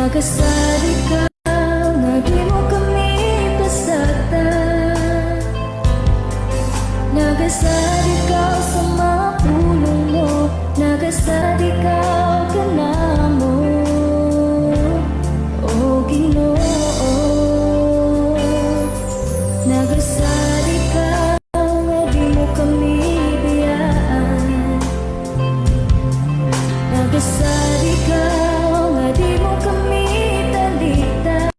Nagasalig ka nga di mo kami pasagdan. Nagasalig ka sa mga pulong mo. Nagasalig ka kanamo, O Ginoo. Nagasalig ka nga di mo kami biyaan. Nagasalig ka nga di mo kami talikdan.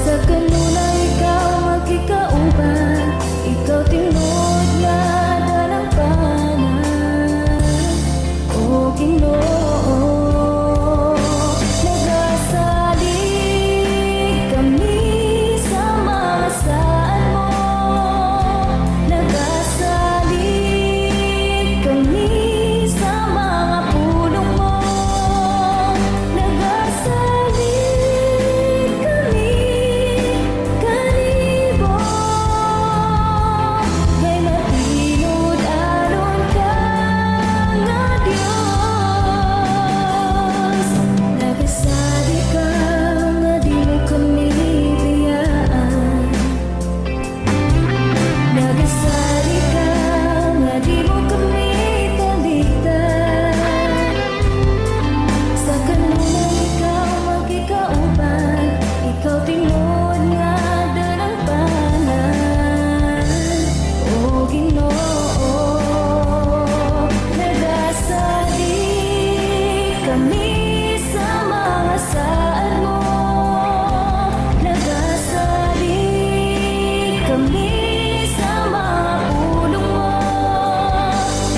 Sa kanunay ikaw magkikauban. Ikaw tinuod nga dalangpanan, O Ginoo. Nagasalig kami sa mga saad mo. Nagasalig kami sa mga pulong mo. Nagasalig kami kanimo kay matinud-anon ka nga Dios. Nagasalig ka nga di mo kami biyaan. Nagasalig ka nga di mo kami talikdan. Sa kanunay ikaw magkikauban. Ikaw tinuod nga dalangpanan, O Ginoo. Nagasalig kami sa mga saad mo. Nagasalig kami sa mga pulong mo.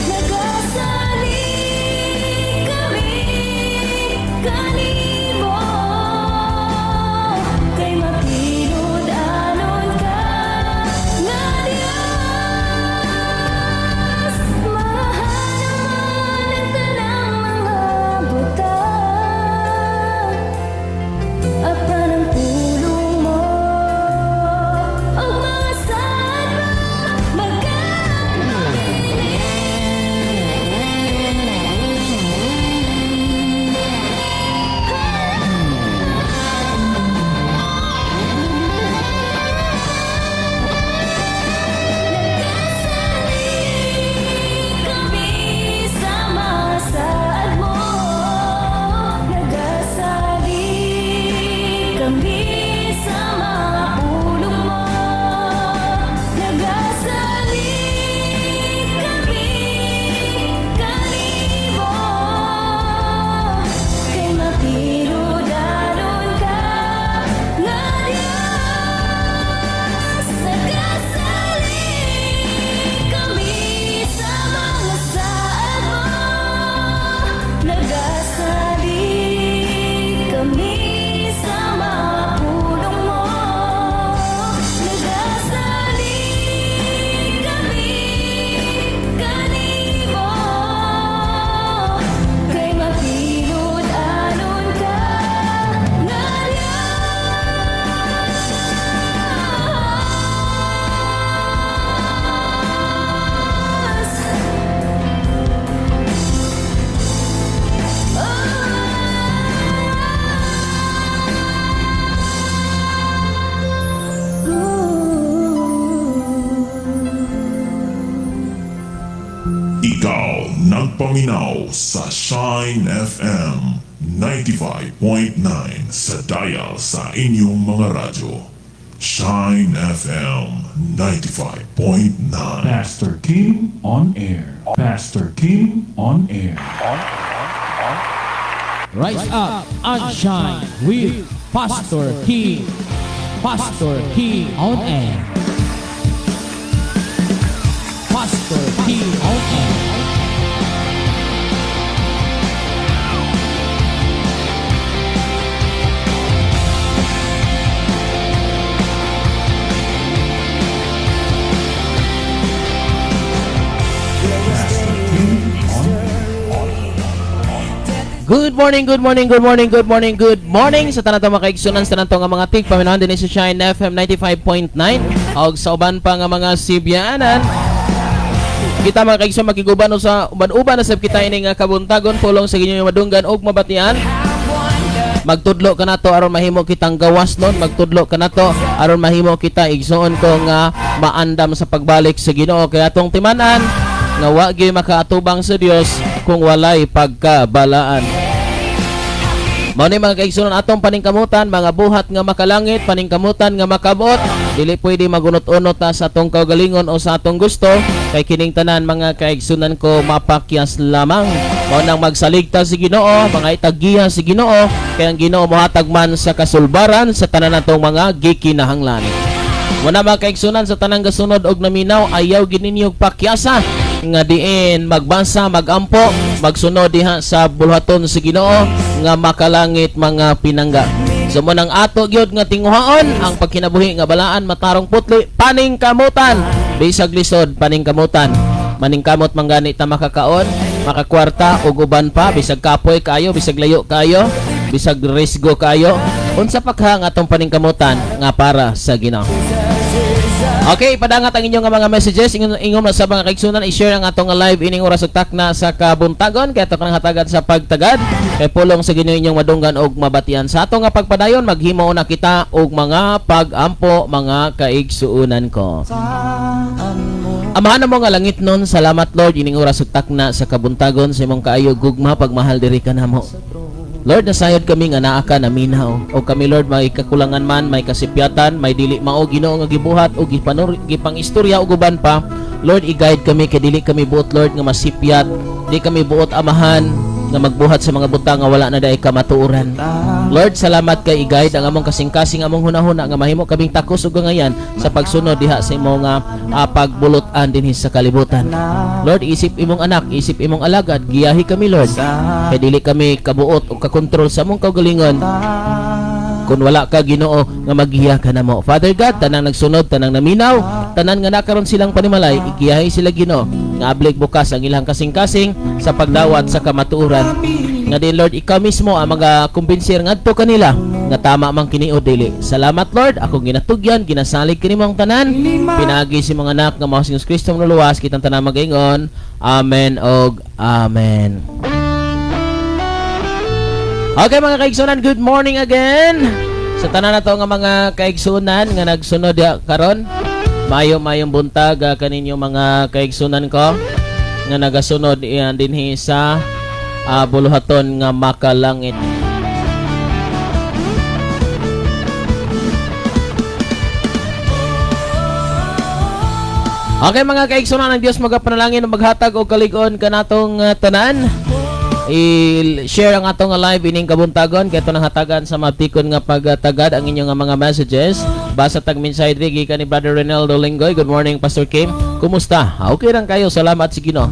Nagasalig kami kanimo kay matinud-anon ka nga Dios. Mahal man ang tanang mga butang, apan ang pulong mo ug mga saad mo magkabilin. Nagasalig kami sa mga saad mo. Nagasalig kami sa mga pulong mo. Nagasalig kami kanimo kay matinud-anon ka nga Dios. Nagasalig kami sa mga saad mo. Nagasalig kami sa mga pulong mo. Nagasalig kami kanimo kay matinud-anon ka nga Diyos. Ikaw nagpaminaw sa Shine FM 95.9 sa dial sa inyong mga radyo. Shine FM 95.9. Pastor Kim on air. Pastor Kim on air. Rise up and shine with Pastor King. Pastor King on air. Pastor King on air. Pastor Kim on air. Good morning, good morning, good morning, good morning, good morning sa tanan mga kaigsunan, sa tanan nga mga tigpaminaw dinhi sa Shine FM 95.9 og sa uban pa nga mga Sibianan. Kita mga kaigsoon makiguban sa uban-uban na sab kita ini nga kabuntagon pulong sa inyong madunggan og mabatian. Magtudlo kanato aron mahimo kitang gawas nun, magtudlo kanato aron mahimo kita, igsoon ko, nga maandam sa pagbalik sa Ginoo, kay atong timan-an nga wa gyud makaatubang sa Dios kung walay pagkabalaan. Mao ni, mga kaigsuonan, atong paningkamutan mga buhat nga makalangit, paningkamutan nga makabuot. Dili pwede magunot-unot ta sa atong kaugalingon o sa atong gusto, kay kining tanan, mga kaigsuonan ko, mapakyas lamang. Mao nang magsalig ta sa Ginoo, mga itagiya sa Ginoo, kay ang Ginoo mohatag man sa kasulbaran sa tanan natong mga gikinahanglan. Muna, mga kaigsuonan, sa tanang gasunod og naminaw, ayaw gyud ninyo pakyasa nga diin magbasa, magampo, magsunod diha sa buluhaton sa Ginoo nga makalangit, mga pinangga. So mao nang ato gyud nga tinguhaon ang pagkinabuhi nga balaan, matarong, putli, paningkamutan. Bisag lisod, paningkamutan. Maningkamot man gani ta makakaon, makakwarta ug uban pa, bisag kapoy kayo, bisag layo kayo, bisag risgo kayo. Unsa pa ka nga atong paningkamutan nga para sa Ginoo. Okay, padangat ang inyong mga messages. Ingon, ingon na sa mga kaigsunan, i-share ang atong live ining oras ug takna sa kabuntagon kay ato kanang hatagan sa pagtagad. Kay pulong sa Ginoo inyong madunggan og mabatian. Sa atong nga pagpadayon, maghimo na kita og mga pag-ampo, mga kaigsuunan ko. Amahan mo nga langit nun, salamat Lord ining oras ug takna sa kabuntagon sa imong kaayo, gugma, pagmahal diri kanamo. Lord, nasayod kami nga naa ka naminaw. O kami, Lord, may kakulangan man, may kasipyatan, may dili mao, Ginoo, nga gibuhat o gipanur, gipangistorya o guban pa. Lord, i-guide kami kay dili kami buot, Lord, nga masipyat. Di kami buot, Amahan, nga magbuhat sa mga butang nga wala na dai kamatuoran. Lord, salamat kay i-guide ang among kasing-kasing, among hunahuna nga mahimo kaming takos ug ngayan sa pagsunod diha sa imong pagbulot-an dinhi sa kalibutan. Lord, isip imong anak, isip imong alagad, giyahi kami, Lord. Kay dili kami kabuot o kakontrol sa among kaugalingon kung wala ka, Ginoo, nga maggiya ka namo. Father God, tanang nagsunod, tanang naminaw, tanan nga nakaron silang panimalay, igiyahi sila, Ginoo, nga ablig bukas ang ilang kasing-kasing sa pagdawat sa kamatuoran. Nga din, Lord, ikaw mismo ang mga kumbensir ngadto kanila nga tama man kini o dili. Salamat, Lord, akong ginatugyan, ginasalig kini mong tanan. Pinagi sa mga anak nga mao si Jesus Kristo manluluwas, kitang tanan magaingon. Amen og amen. Okay, mga kaigsunan, good morning again. Sa tanan na to nga mga kaigsunan nga nagsunod ya karon. Mayo mayong buntag kaninyo, mga kaigsunan ko nga nagasunod iyan dinhi sa buluhaton nga makalangit. Okay, mga kaigsunan, ang Dios magapanalangin ug maghatag og kalig-on kanatong tanan. I-share ang atong live ining kabuntagon kay nang hatagan sa maptikon nga pagtagad ang inyong nga mga messages. Basa tag mensahe diri gikan ni Brother Renaldo Linggoy. "Good morning, Pastor Kim. Kumusta?" Okay lang kayo. Salamat sa Ginoo.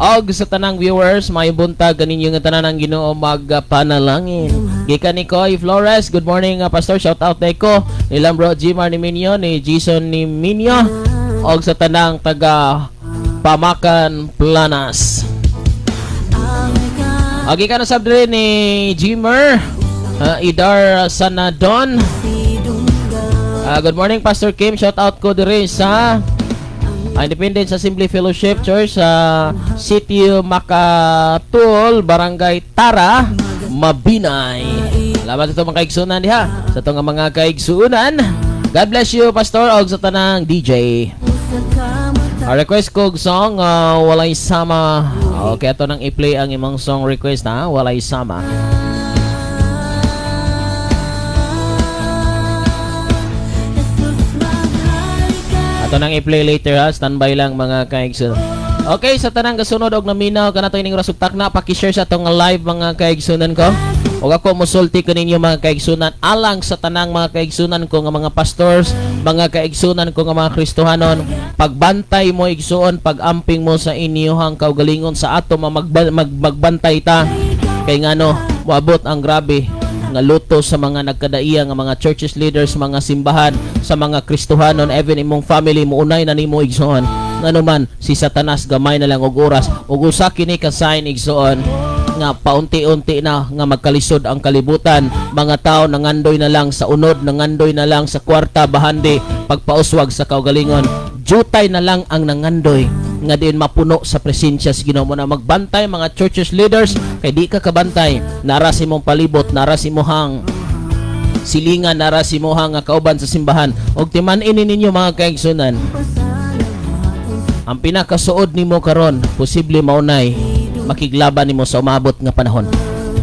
Og sa tanang viewers, maayong buntag kaninyo nga tanan, ang Ginoo magpanalangin. Gikan ni Koy Flores, "Good morning, Pastor. Shout out ko ni Lambro Gmar ni Minyo, ni Jason ni Minyo og sa tanang taga Pamakan Planas." Agi ka na sab diri ni Jimer Idar Sanadon. "Good morning, Pastor Kim. Shout out ko diri sa Independence Assembly Fellowship Church sa City Makatul, Barangay Tara, Mabinay." Salamat ito, mga kaigsunan, diha. Sa itong mga kaigsunan. God bless you, Pastor, og sa tanang DJ. A request ko og song "Walay Sama". Okay, ato nang i-play ang imong song request ha, "Walay Sama". Ato nang i-play later ha, standby lang, mga kaigsunan. Okay, sa tanang gasunod og naminaw kanato ining oras ug takna, paki-share sa atong live, mga kaigsunan ko. Og ako musulti kaninyo, mga kaigsunan, alang sa tanang mga kaigsunan ko nga mga pastors, mga kaigsunan ko nga mga Kristohanon, pagbantay mo, igsuon, pag-amping mo sa inyuhang kaugalingon sa ato magbantay ta kay ngano moabot ang grabe nga luto sa mga nagkadaiya nga mga churches leaders, mga simbahan, sa mga Kristohanon, even imong family muunay na nimo, igsuon. Ngano man si Satanas gamay na lang og oras, ug usa kini ka sign, igsuon, nga paunti-unti na nga magkalisod ang kalibutan. Mga tao nangandoy na lang sa unod, nangandoy na lang sa kwarta, bahandi pagpauswag sa kaugalingon. Jutay na lang ang nangandoy. nga diin mapuno sa presensya sa Ginoo. Mo na magbantay, mga churches leaders, kay di ka kabantay, nara sa imong palibot, nara sa imong silingan, nara sa imong nga kauban sa simbahan. Og timan-ini ninyo, mga kaigsunan, ang pinakasuod nimo karon, posible maunay makiglaban nimo sa umabot nga panahon.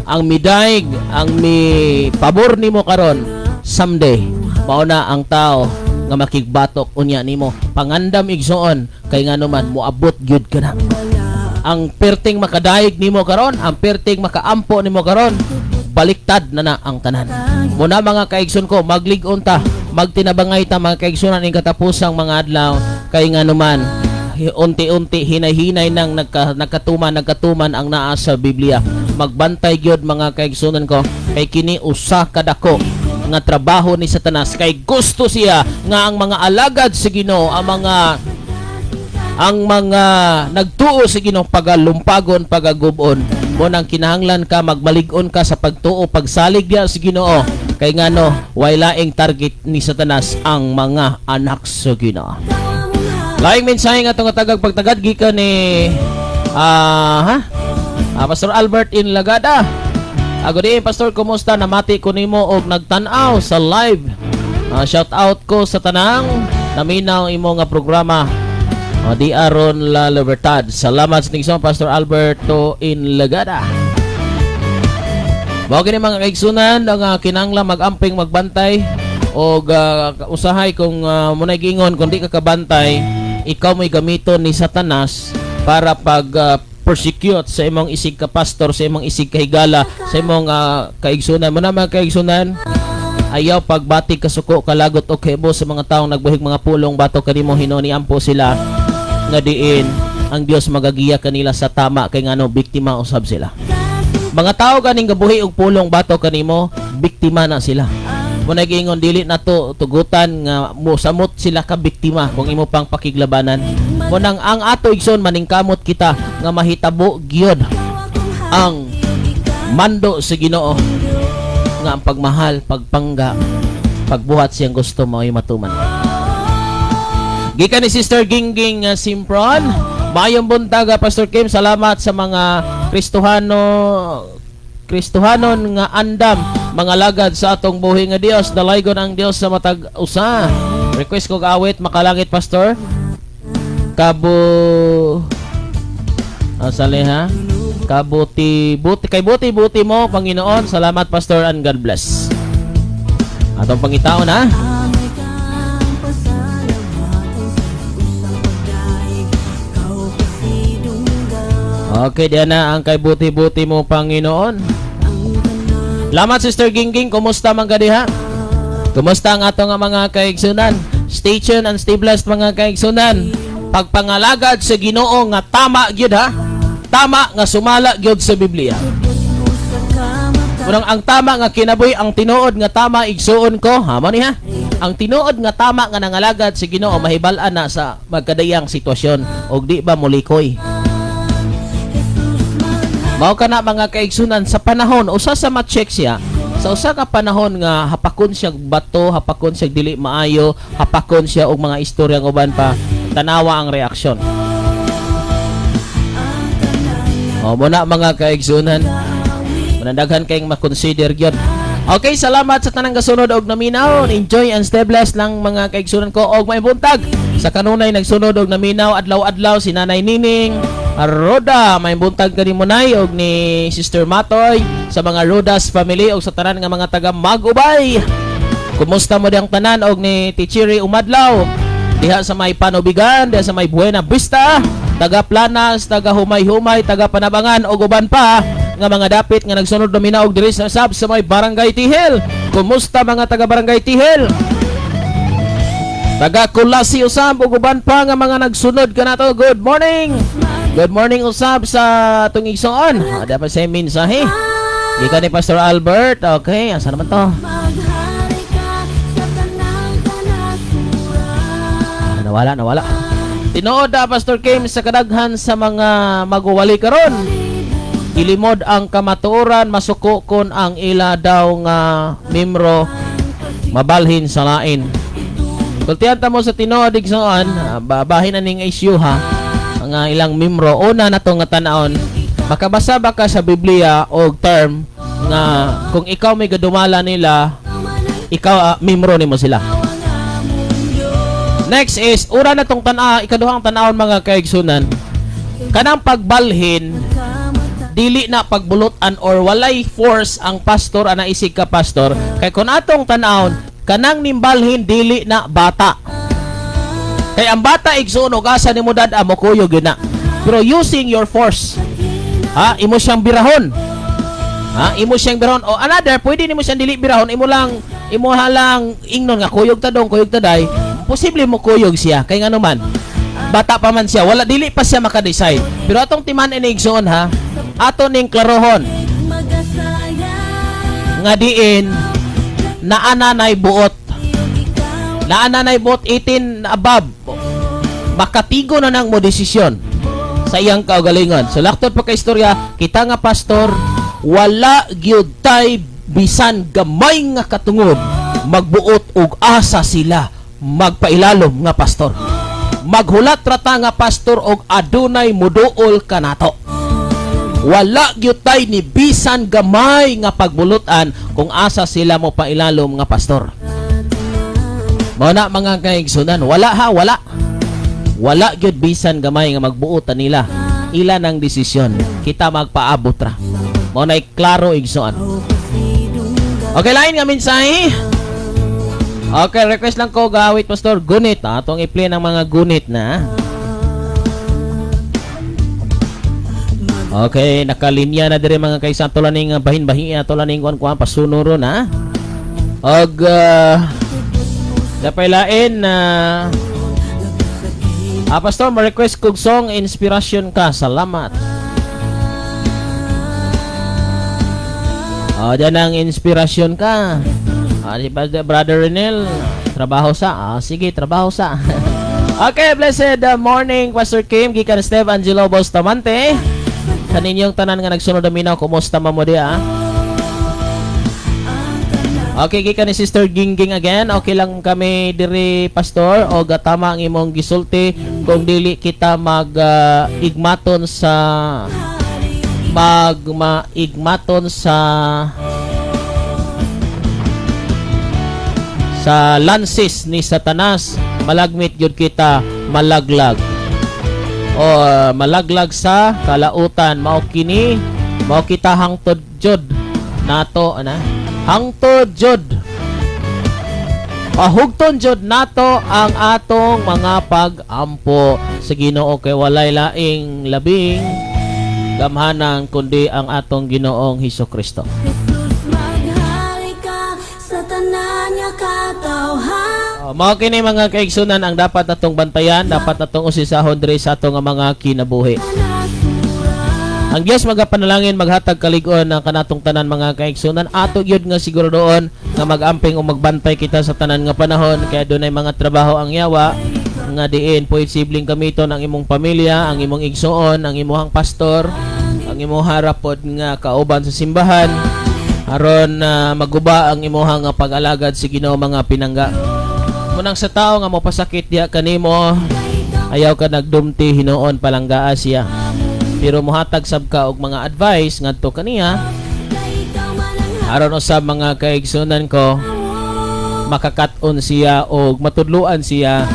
Ang midayeg, ang mi pabor nimo karon, someday mauna ang tao nga makigbatok unya nimo. Pangandam, igsoon, kay ngano man moabot gyud kana. Ang perting makadayeg nimo karon, ang perting makaampo nimo karon, baliktad na na ang tanan. Muna, mga kaigsoon ko, maglig-on ta, magtinabangay ta, mga kaigsunan, ing katapusang mga adlaw, kay ngano man unti-unti, hinay-hinay nang nagkatuman nagkatuman ang naa sa Biblia. Magbantay gyud, mga kaigsunan ko, kay kini usa ka dako nga trabaho ni Satanas, kay gusto siya nga ang mga alagad sa Ginoo, ang mga nagtuo sa Ginoo, pagalumpagon, pagagubon. Mo nang kinahanglan ka magmalig-on ka sa pagtuo, pagsalig diya sa Ginoo, kay ngano way laing target ni Satanas ang mga anak sa Ginoo. Laing mensahe nga itong tagag pagtagad gikan ni ha Pastor Albert in Lagada. Good day, Pastor, kumusta? Namati ko nimo og nagtan-aw sa live. Shout out ko sa tanang naminaw imo nga programa. Di aron La Libertad. Salamat sa tingson, Pastor Alberto in Lagada. Mao gini, mga kaigsunan, ang kinahanglan magamping, magbantay og usahay kung munay giingon, kung di ka kabantay, ikaw mo'y gamiton ni Satanas para pag persecute sa imong isig ka pastor, sa imong isig kahigala, sa imong kaigsunan. Mo na, mga kaigsunan, ayaw pagbati, kasuko, kalagot o kebo sa mga taong nagbuhig mga pulong batok kanimo. Hinuon ampo sila nga diin ang Dios magagiya kanila sa tama, kay ngano biktima usab sila. Mga tao ganing gabuhi og pulong batok kanimo, biktima na sila. Mo nagingon, dili nato tugutan nga mo samot sila ka biktima kung imo pang pakiglabanan. Mo nang ang ato, igsoon, maningkamot kita nga mahitabo gyud ang mando sa Ginoo nga ang pagmahal, pagpangga, pagbuhat siyang gusto mao'y matuman. Gikan ni Sister Gingging Simpron, maayong buntag, Pastor Kim, salamat sa mga Kristohano Kristohanon nga andam mga lagad sa atong buhi nga Dios. Dalaygon ang Dios sa matag usa. Request ko awit Makalangit, Pastor. Kabo sali ha. Kabuti buti kay buti buti mo, Panginoon. Salamat, Pastor, and God bless. Atong pangitaon ha. Amay kang pasalamatan sa usang pagdaig kau pasidunggan. Okay, diyan na ang kay buti-buti mo, Panginoon. Ang tanan. Salamat, Sister Gingging, kumusta man ka diha? Kumusta ang ato nga mga kaigsunan? Stay tuned and stay blessed, mga kaigsunan. Pagpangalagad sa Ginoo nga tama gyud ha. Tama nga sumala gyud sa Biblia. Mo sa kamata. Unang ang tama nga kinabuhi, ang tinuod nga tama, igsuon ko, ha mo ni ha. Ang tinuod nga tama nga nangalagad sa Ginoo, mahibal-an na sa magkadayang sitwasyon og di ba molikoy. Mao kana, mga kaigsunan, sa panahon usa sa ma-check siya sa usa ka panahon nga hapakon siya bato, hapakon siya dili maayo, hapakon siya og mga istoryang uban pa, tanawa ang reaksyon. O muna, mga kaigsunan, manandaghan kayong makonsider gyud. Okay, salamat sa tanang gasunod og naminaw. Enjoy and stay blessed lang, mga kaigsunan ko, og may buntag. Sa kanunay nagsunod og naminaw adlaw-adlaw, si Nanay Nining Roda, may buntag kani mo, Nay, og ni Sister Matoy, sa mga Rodas family og sa tanan nga mga taga Magubay. Kumusta mo diyang tanan, og ni Tichiri Umadlaw diha sa may Panubigan, diha sa may Buena Vista, taga Planas, taga Humay-Humay, taga Panabangan og uban pa nga mga dapit nga nagsunod naminaw og diri sa sab sa may Barangay Tihil. Kumusta, mga taga Barangay Tihil? Taga Kulasi usab ug uban pa nga mga nagsunod kanato. Good morning. Good morning usab sa atong igsoon. Dapat sa mensahe. Gikan ni Pastor Albert. Okay, asa naman to? Maghari ka sa tanang kanasuran. Nawala, nawala. Tinuod da, Pastor Kim, sa kadaghan sa mga maguwali karon. Ilimod ang kamatuoran, masuko kon ang ila daw nga membro mabalhin sa lain. Kultihan ta mo sa tinuod, igsoon, babahin na ning issue ha. Mga ilang membro. Una na to nga tan-awon, makabasa ba ka sa Biblia og term nga kung ikaw may gadumala nila, ikaw membro nimo sila? Next is ura na tong tan-a, ikaduhang tan-awon, mga kaigsunan. Kanang pagbalhin, dili na pagbulutan or walay force ang pastor ana isig ka pastor, kay kung atong tan-awon, kanang nimbalhin dili na bata. Kay ang bata, igsuon, og asa nimo dad-a, mo kuyog yun na. Pero using your force, ha, imo siyang birahon. Ha, imo siyang birahon o another, pwede nimo siyang dili birahon, imo lang imo lang ingnon nga kuyog ta dong, kuyog ta day, posible mo kuyog siya kay ngano man bata pa man siya, wala dili pa siya maka-decide. Pero atong timan ini, igsuon, ha, ato ning klarohon nga diin naana nay buot, naana nay buot. 18 above, makatigo na nang mo desisyon sa iyang kaugalingon. So laktod pa ka istorya, kita nga pastor wala gyud tay bisan gamay nga katungod magbuot og asa sila magpailalom nga pastor. Maghulat rata nga pastor og adunay muduol kanato. Wala gyud tay ni bisan gamay nga pagbulutan kung asa sila mo pailalom nga pastor. Mao na, mga kaigsunan, wala ha, wala. Wala gyud bisan gamay nga magbuotan nila. Ila ng desisyon. Kita magpaabot ra. Mao na klaro, igsoon. Okay, lain nga mensahe. Okay, request lang ko gawit, Pastor Gunit. Atong i-play ng mga gunit na. Okay, nakalinya na dire, mga kaysa tulaning bahin-bahin, tulaning kuan kuan pasunuro na. Og dapay lain na Pastor, ma-request kog song inspiration ka. Salamat. Oh, dyan ang inspiration ka. Di ba, Brother Renel, trabaho sa. Sige, trabaho sa. Okay, blessed morning, Pastor Kim, gikan Steve Angelo Bustamante. Sa ninyong tanan nga nagsunod na, kumusta man mo di ah? Okay, gikan ni Sister Gingging again. Okay lang kami diri, Pastor, o tama ang imong gisulti kung dili kita mag igmaton sa mag maigmaton sa lances ni Satanas, malagmit gyud kita malaglag o malaglag sa kalautan. Mao kini, mao kita hangtod jud nato ana, hangtod jud pahugton jud nato ang atong mga pag-ampo sa Ginoo kay walay laing labing gamhanan kundi ang atong Ginoong Hesus Kristo. Jesus, maghari ka sa tanan nga katawhan. Oh, mao kini, mga kaigsunan, ang dapat natong bantayan, dapat natong usisahon diri sa atong nga mga kinabuhi. Ang Dios magapanalangin maghatag kalig-on ng kanatong tanan, mga kaigsunan. Ato gyud nga siguradoon nga mag-amping o magbantay kita sa tanan nga panahon kaya dunay mga trabaho ang yawa nga diin posibleng gamiton ang imong pamilya, ang imong igsuon, ang imong pastor, ang imong harapod nga kauban sa simbahan aron na maguba ang imuhang nga pag-alagad sa Ginoo, mga pinangga. Munang sa tao nga mopasakit diha kanimo, ayaw ka nagdumti, hinuon palanggaa siya. Pero mohatag sab ka og mga advice ngadto kaniya aron usab, mga kaigsunan ko, makakat-on siya og matudluan siya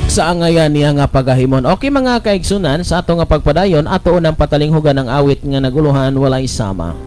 sa angayan niya nga pagahimon. Okay, mga kaigsunan, sa ato nga pagpadayon, ato unang patalinghugan ang awit nga naguluhan "Walay Sama."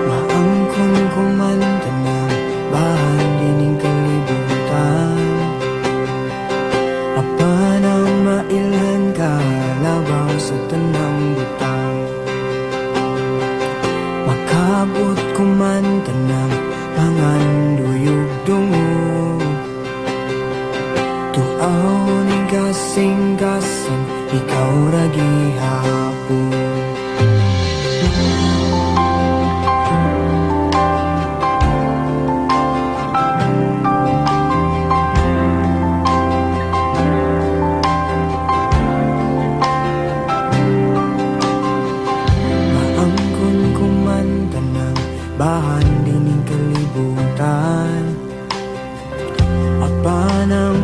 Maangkon ko man tanang bahan dining kalibutan, apan ang mailhan ka labaw sa tanang butang. Makabot ko man tanang panganduyog dungog, Tuaw ning kasing-kasing, ikaw ra gihapon.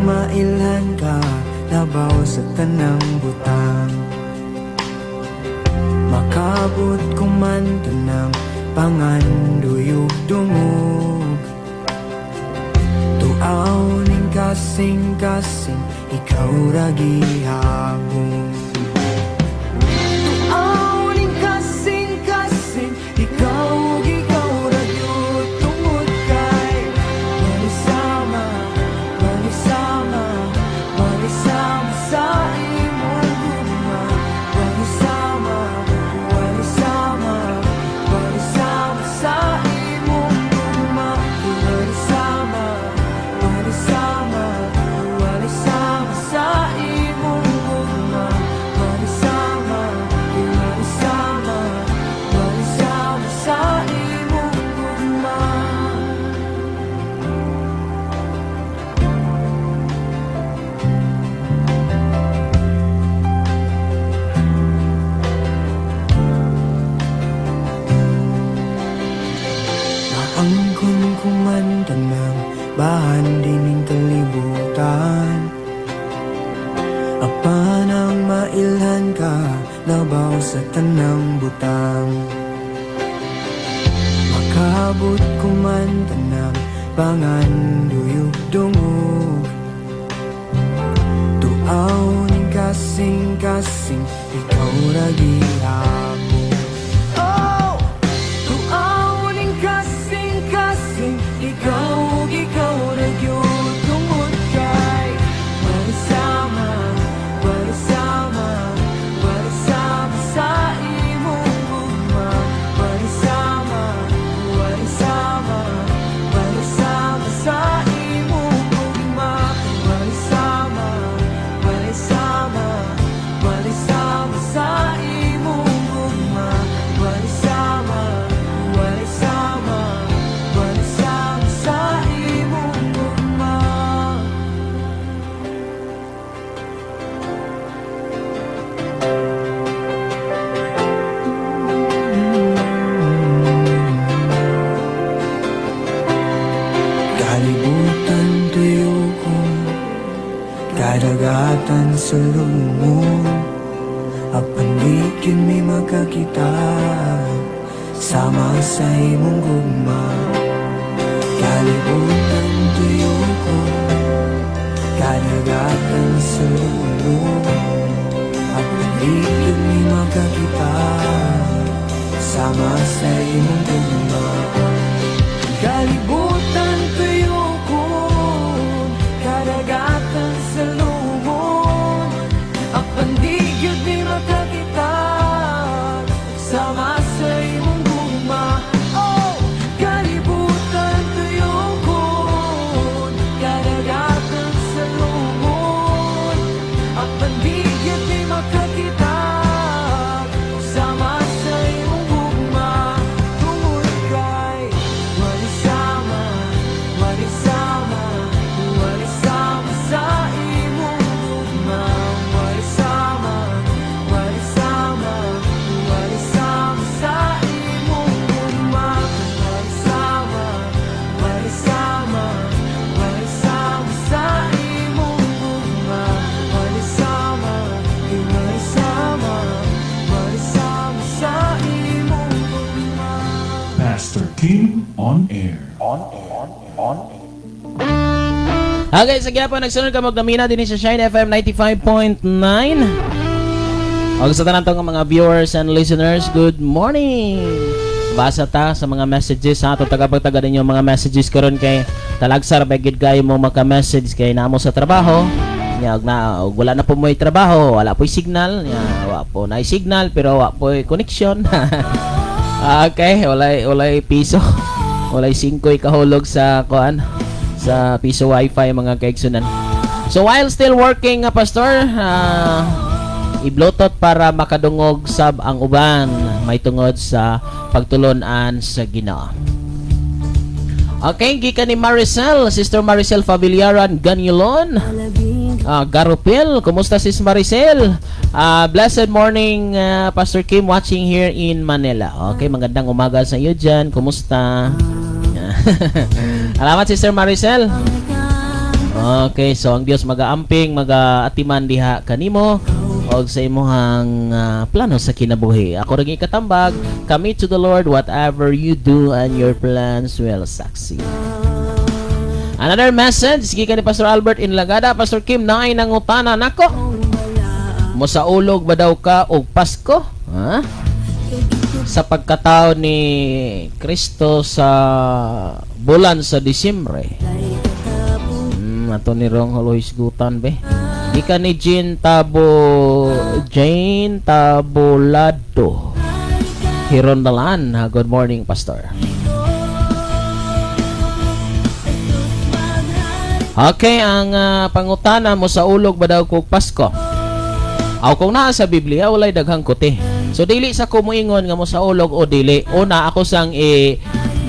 mailhan ka labaw sa tanang butang. Makabot ko man tanang panganduyog dungog. Tuaw ning kasing-kasing, ikaw ra gihapon. Tuaw ning kasing-kasing, ikaw ug ikaw ra gyud. Tungod kay walisama, walisama, walisama sa imong gugma. Walisama, walisama, walisama sa imong gugma. Walisama, walisama, walisama sa imong gugma. Walisama, walisama, walisama sa imong gugma. Maangkon ko man tanang bahan dining kalibutan, apan ang mailhan ka labaw sa tanang butang. Makabot ko man tanang panganduyog dungog. Tuaw ning kasing-kasing, ikaw ra gihapon. Oh! Tuaw ning kasing-kasing, ikaw ug ikaw ra gyud. Tungod kay walisama, walisama, walisama sa imong gugma. Walisama, walisama, walisama sa imong gugma. Walisama, walisama, walisama sa imong gugma. Walisama, walisama, walisama sa imong gugma. Kalibutan tuyo ko, kadagatan sa lumon. Apan di gyud mi magkakita sama sa imong gugma. Kalibutan tuyo ko, kadagatan sa lumon. Apan di gyud mi magkakita sama sa imong gugma. Kalibutan tuyo ko, kadagatan sa lumon. Apan di gyud mi makakita sama sa imong gugma. Oh! Kalibutan tuyo ko, kadagatan sa lumon. Apan di gyud mi makakita sama sa imong gugma. Tungod kay walisama, walisama, walisama sa imong gugma. Walisama, walisama, walisama sa imong gugma. Walisama, walisama, walisama sa imong gugma. Walisama, walisama, walisama sa imong gugma. Pastor Kim on air. Okay, sige po, nagsunod ka magdamina din sa Shine FM 95.9. Og sa tanan tong mga viewers and listeners, good morning. Basa ta sa mga messages ha, ato tagapagtaga ninyo mga messages karon kay talagsar ba gid kayo mo maka-message kay namo sa trabaho. Nya og na og wala na po mo'y trabaho, wala po'y signal, nya wa po na signal pero wa po'y connection. Okay, walay piso. Walay 5 kahulog sa kuan sa piso wifi, mga kaigsunan. So while still working nga, pastor, i-bluetooth para makadungog sab ang uban may tungod sa pagtulunan sa Ginoo. Okay, gikan ni Maricel, Sister Maricel Fabiliaran Ganilon. Garopil, kumusta, Sis Maricel? Blessed morning, Pastor Kim, watching here in Manila. Okay, magandang umaga sa iyo dyan. Kumusta? Salamat, Sister Maricel. Okay, so ang Dios magaamping, magaatiman diha kanimo og sa imong plano sa kinabuhi. Ako ra katambag, commit to the Lord whatever you do and your plans will succeed. Another message gikan ni Pastor Albert in Lagada. "Pastor Kim, naay nangutana nako. Mosaulog ba daw ka og Pasko? Ha? Sa pagkatao ni Kristo sa bulan sa Disyembre." Ato ni rong hisgutan be. Gikan ni Jane Tabolado. Hirondalan. Good morning, Pastor. Okay, ang pangutana mo, sa ulog ba daw kog Pasko? Aw, kung naa sa Biblia, walay daghang kuti. So dili sa ko moingon nga mo sa ulog o dili. Una ako sang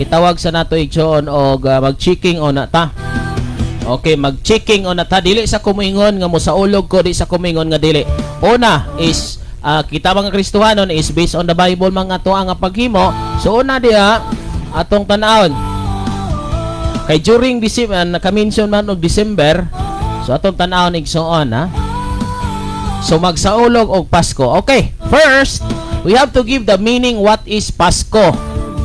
gitawag sa nato igsoon og mag-checking o na ta. Okay, mag-checking o na ta. Dili sa ko moingon nga mo sa ulog ko, di sa ko moingon nga dili. Una is kita mga Kristohanon is based on the Bible mga to ang paghimo. So una diha atong tan-awon. Kay during December, naka-mention man og December, so atong tan-awon, igsoon, ha. So magsaulog og Pasko. Okay, first, we have to give the meaning, what is Pasko?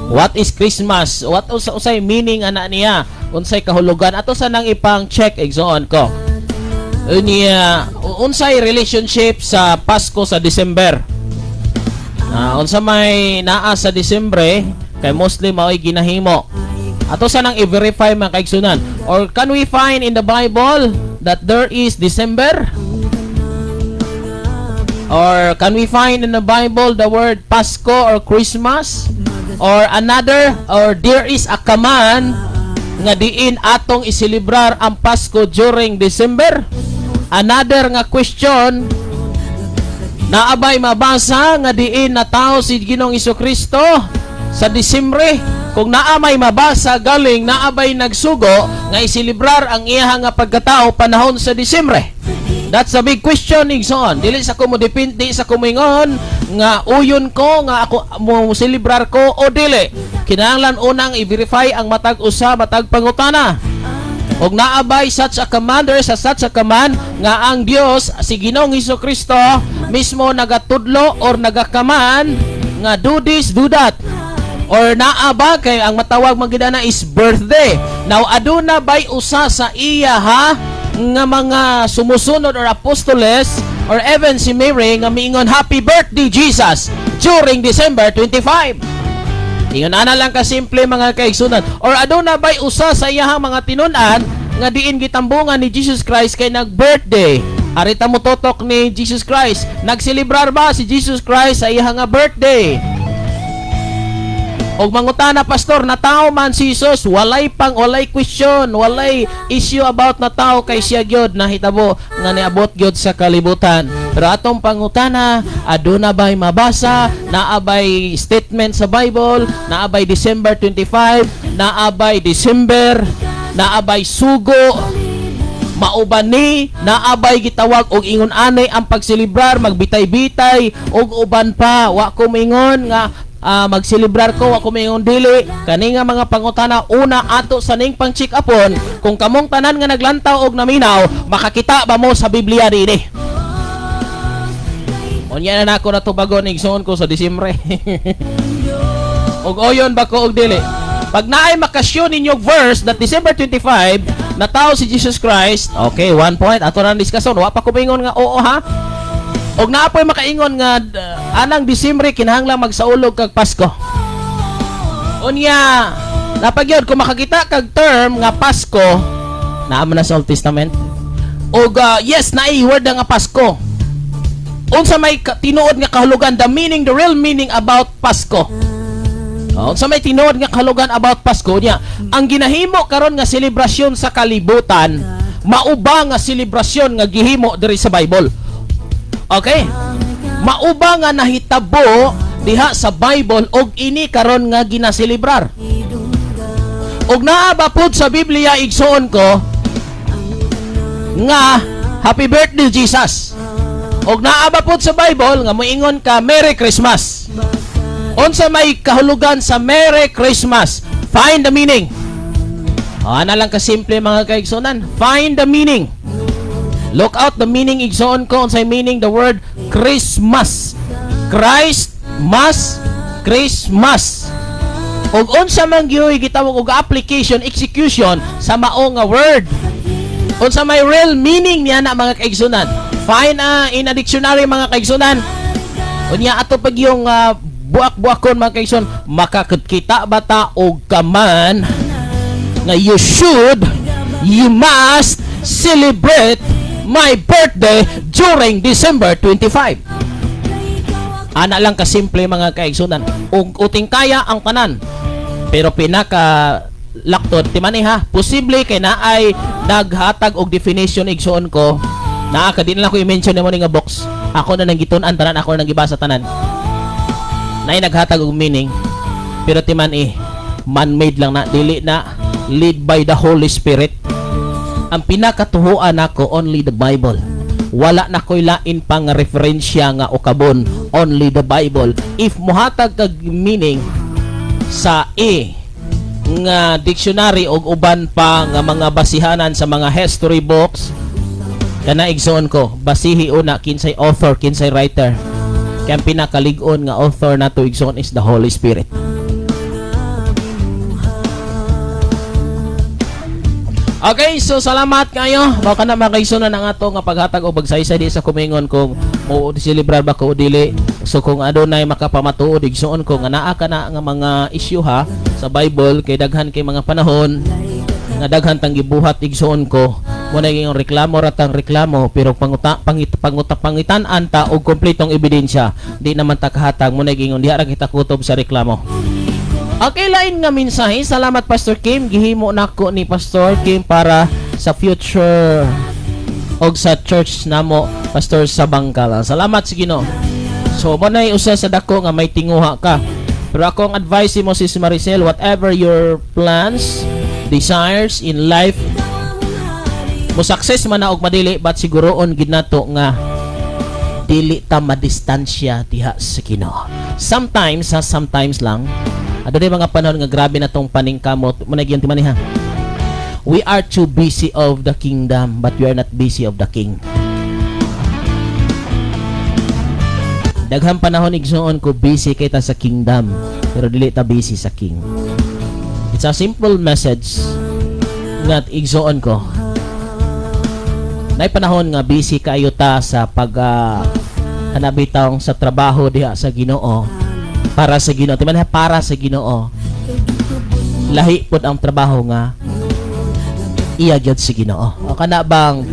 What is Christmas? What usa usay meaning ana niya? Unsay kahulugan? Ato sa nang ipang check, igsoon ko. Unya, unsay relationship sa Pasko sa December? Unsa may naa sa Disyembre kay mostly mao'y ginahimo. Ato sa nang i-verify, mga kaigsunan. Or can we find in the Bible that there is December? Or can we find in the Bible the word Pasko or Christmas? Or another, or there is a command nga diin atong iselebrar ang Pasko during December? Another nga question, naabay mabasa nga diin natao si Ginoong Kristo sa Disyembre? Kung naa may mabasa galing, naabay nagsugo nga iselebrar ang iya nga pagkatao panahon sa Disyembre? That's a big question, igsoon. Dili sa ko mo depende sa kumingon nga uyon ko nga ako mo celebrar ko o dili. Kinahanglan unang i-verify ang matag usa, matag pangutana. Og naabay such a commander sa such a command nga ang Dios si Ginoong Kristo mismo nagatudlo or nagakaman nga do this, do that? Or naa ba kay ang matawag man gid na is birthday. Now, aduna bay usa sa iya ha nga mga sumusunod or apostoles or even si Mary nga miingon, "Happy birthday, Jesus," during December 25? Ingon ana lang kasimple, mga kaigsunan. Or aduna bay usa sa iyahang mga tinun-an nga diin gitambungan ni Jesus Christ kay nag-birthday? Arita mo totok ni Jesus Christ. Nagselebrar ba si Jesus Christ sa iyahang nga birthday? Og mangutana, "Pastor, natao man si Jesus?" Walay pang walay question, walay issue about natao kay siya gyud nahitabo nga niabot gyud sa kalibutan. Pero atong pangutana, aduna bay mabasa, naa bay statement sa Bible, naa bay December 25, naa bay December, naa bay sugo, mauban ni naabay gitawag og ingon anay ang pagselebrar, magbitay-bitay og uban pa? Wa ko moingon nga magselebrar ko, wa ko moingon dili. Kani nga mga pangutana una ato sa ning pang check upon kung kamong tanan nga naglantaw og naminaw, makakita ba mo sa Biblia dinhi? Unya na nako natubagon, igsoon ko, sa Disyembre. Og oyon ba ko og dili? Pag naay makasyon ninyo verse that December 25 natao si Jesus Christ, okay, 1 point. Ato na discussion. Wa pa ko moingon nga oo ha. Og naa po'y makaingon nga anang Disyembre kinahanglan magsaulog kag Pasko. Unya, napagyod kung makakita kag term nga Pasko, naa man na sa Old Testament. Og yes, naay word nga Pasko. Unsa may tinuod nga kahulugan, the meaning, the real meaning about Pasko? Oh, unsa may tinuod nga kahulugan about Pasko niya? Ang ginahimo karon nga selebrasyon sa kalibutan, mauba nga selebrasyon nga gihimo diri sa Bible? Okay? Mauba nga nahitabo diha sa Bible og ini karon nga ginaselebrar? Og naa ba pud sa Biblia, igsoon ko, nga "Happy birthday, Jesus"? Og naa ba pud sa Bible nga moingon ka "Merry Christmas"? Unsa may kahulugan sa "Merry Christmas"? Find the meaning. Ana lang kasimple, mga kaigsunan. Find the meaning. Look out the meaning, igsoon ko, unsay meaning the word Christmas. Christ Mass, Christmas. Ug unsa man gyud gitawag og application, execution sa mao nga word. Unsa may real meaning niya na, mga kaigsunan. Find in a dictionary, mga kaigsunan. Unya ato pag yung buak-buakon, mga kaigsun, makakita ba ta og kaman nga you should, you must celebrate my birthday during December 25? Ana lang kasimple, mga kaigsunan. Ug uting kaya ang tanan. Pero pinaka laktod timani ha, posible kay naay naghatag og definition, igsuon ko. Naa ka, di na lang ko i-mention nimo ni nga box. Ako na nang gitun-an tanan, ako na nang gibasa tanan. Naay naghatag og meaning. Pero timan eh, man-made lang na, dili na lead by the Holy Spirit. Ang pinakatuhuan nako, only the Bible. Wala na ko'y lain pang referensya nga ukabon, only the Bible. If muhatag kag meaning sa e nga dictionary og uban pa nga mga basihanan sa mga history books kana, igsoon ko, basihi una kinsay author, kinsay writer. Kaya ang pinakalig-on nga author nato, igsoon, is the Holy Spirit. Okay, so salamat kayo. Baka na makaigsoon ang ato nga paghatag og pagsaysay di sa kumingon kung mo celebrar ba ko o dili. So kung adunay makapamatuod, igsoon ko, nga naa ka na nga mga issue ha sa Bible, kay daghan kay mga panahon nga daghan tang gibuhat, igsoon ko, mo na yung reklamo ratang reklamo, pero panguta pangit panguta pangitan-an ta og kompletong ebidensya, di naman ta kahatag. Mo na ingon diha ra kita kutob sa reklamo. Okay, lain nga mensahe. Salamat, Pastor Kim. Gihimo nako ni Pastor Kim para sa future og sa church namo, Pastor, sa Bangkala. Salamat sa Ginoo. So mo na usa sa dako nga may tinguha ka. Pero ako ang advice mo, Sis Maricel, whatever your plans, desires in life, mo success man na og madili, but siguroon gid nato nga dili ta madistansya diha sa Ginoo. Sometimes, ha, sometimes lang, adunay mga panahon nga grabe na tong paningkamot, mo na gyud timani ha. We are too busy of the kingdom, but we are not busy of the king. Daghang panahon, igsuon ko, busy kay ta sa kingdom, pero dili ta busy sa king. It's a simple message nga, igsuon ko. Nay panahon nga busy kaayo ta sa pag kanabitang sa trabaho diha sa Ginoo, para sa Ginoo. Timan ha, para sa Ginoo. Lahi pod ang trabaho nga iya gyud sa Ginoo. O kana bang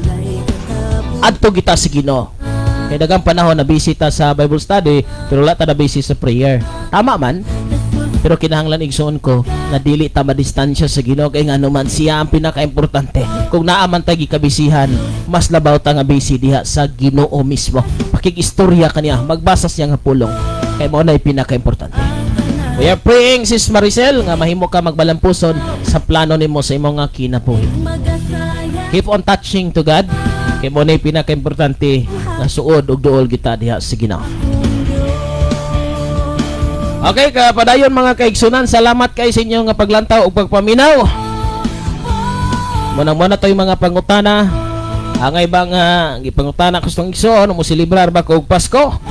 adto kita sa Ginoo. Kay daghang panahon na busy ta sa Bible study pero wala ta na busy sa prayer. Tama man. Pero kinahanglan, igsuon ko, nga dili ta madistansya sa Ginoo kay ngano man siya ang pinakaimportante. Kung naa man tay gikabisihan, mas labaw ta nga busy diha sa Ginoo mismo. Pakig-istorya kaniya, magbasa siya nga pulong. Kay mao na pinakaimportante. We are praying, Sis Maricel, nga mahimo ka magbalampuson sa plano nimo sa imong nga kinabuhi. Keep on touching to God. Kay mao na pinakaimportante nga suod ug duol kita diha sa Ginoo. Okay, kapadayon, mga kaigsunan, salamat kay sa inyo nga paglantaw ug pagpaminaw. Muna muna to'y mga pangutana. Angay ba nga gipangutana ko sa igsoon, mo selebrar ba ko og Pasko?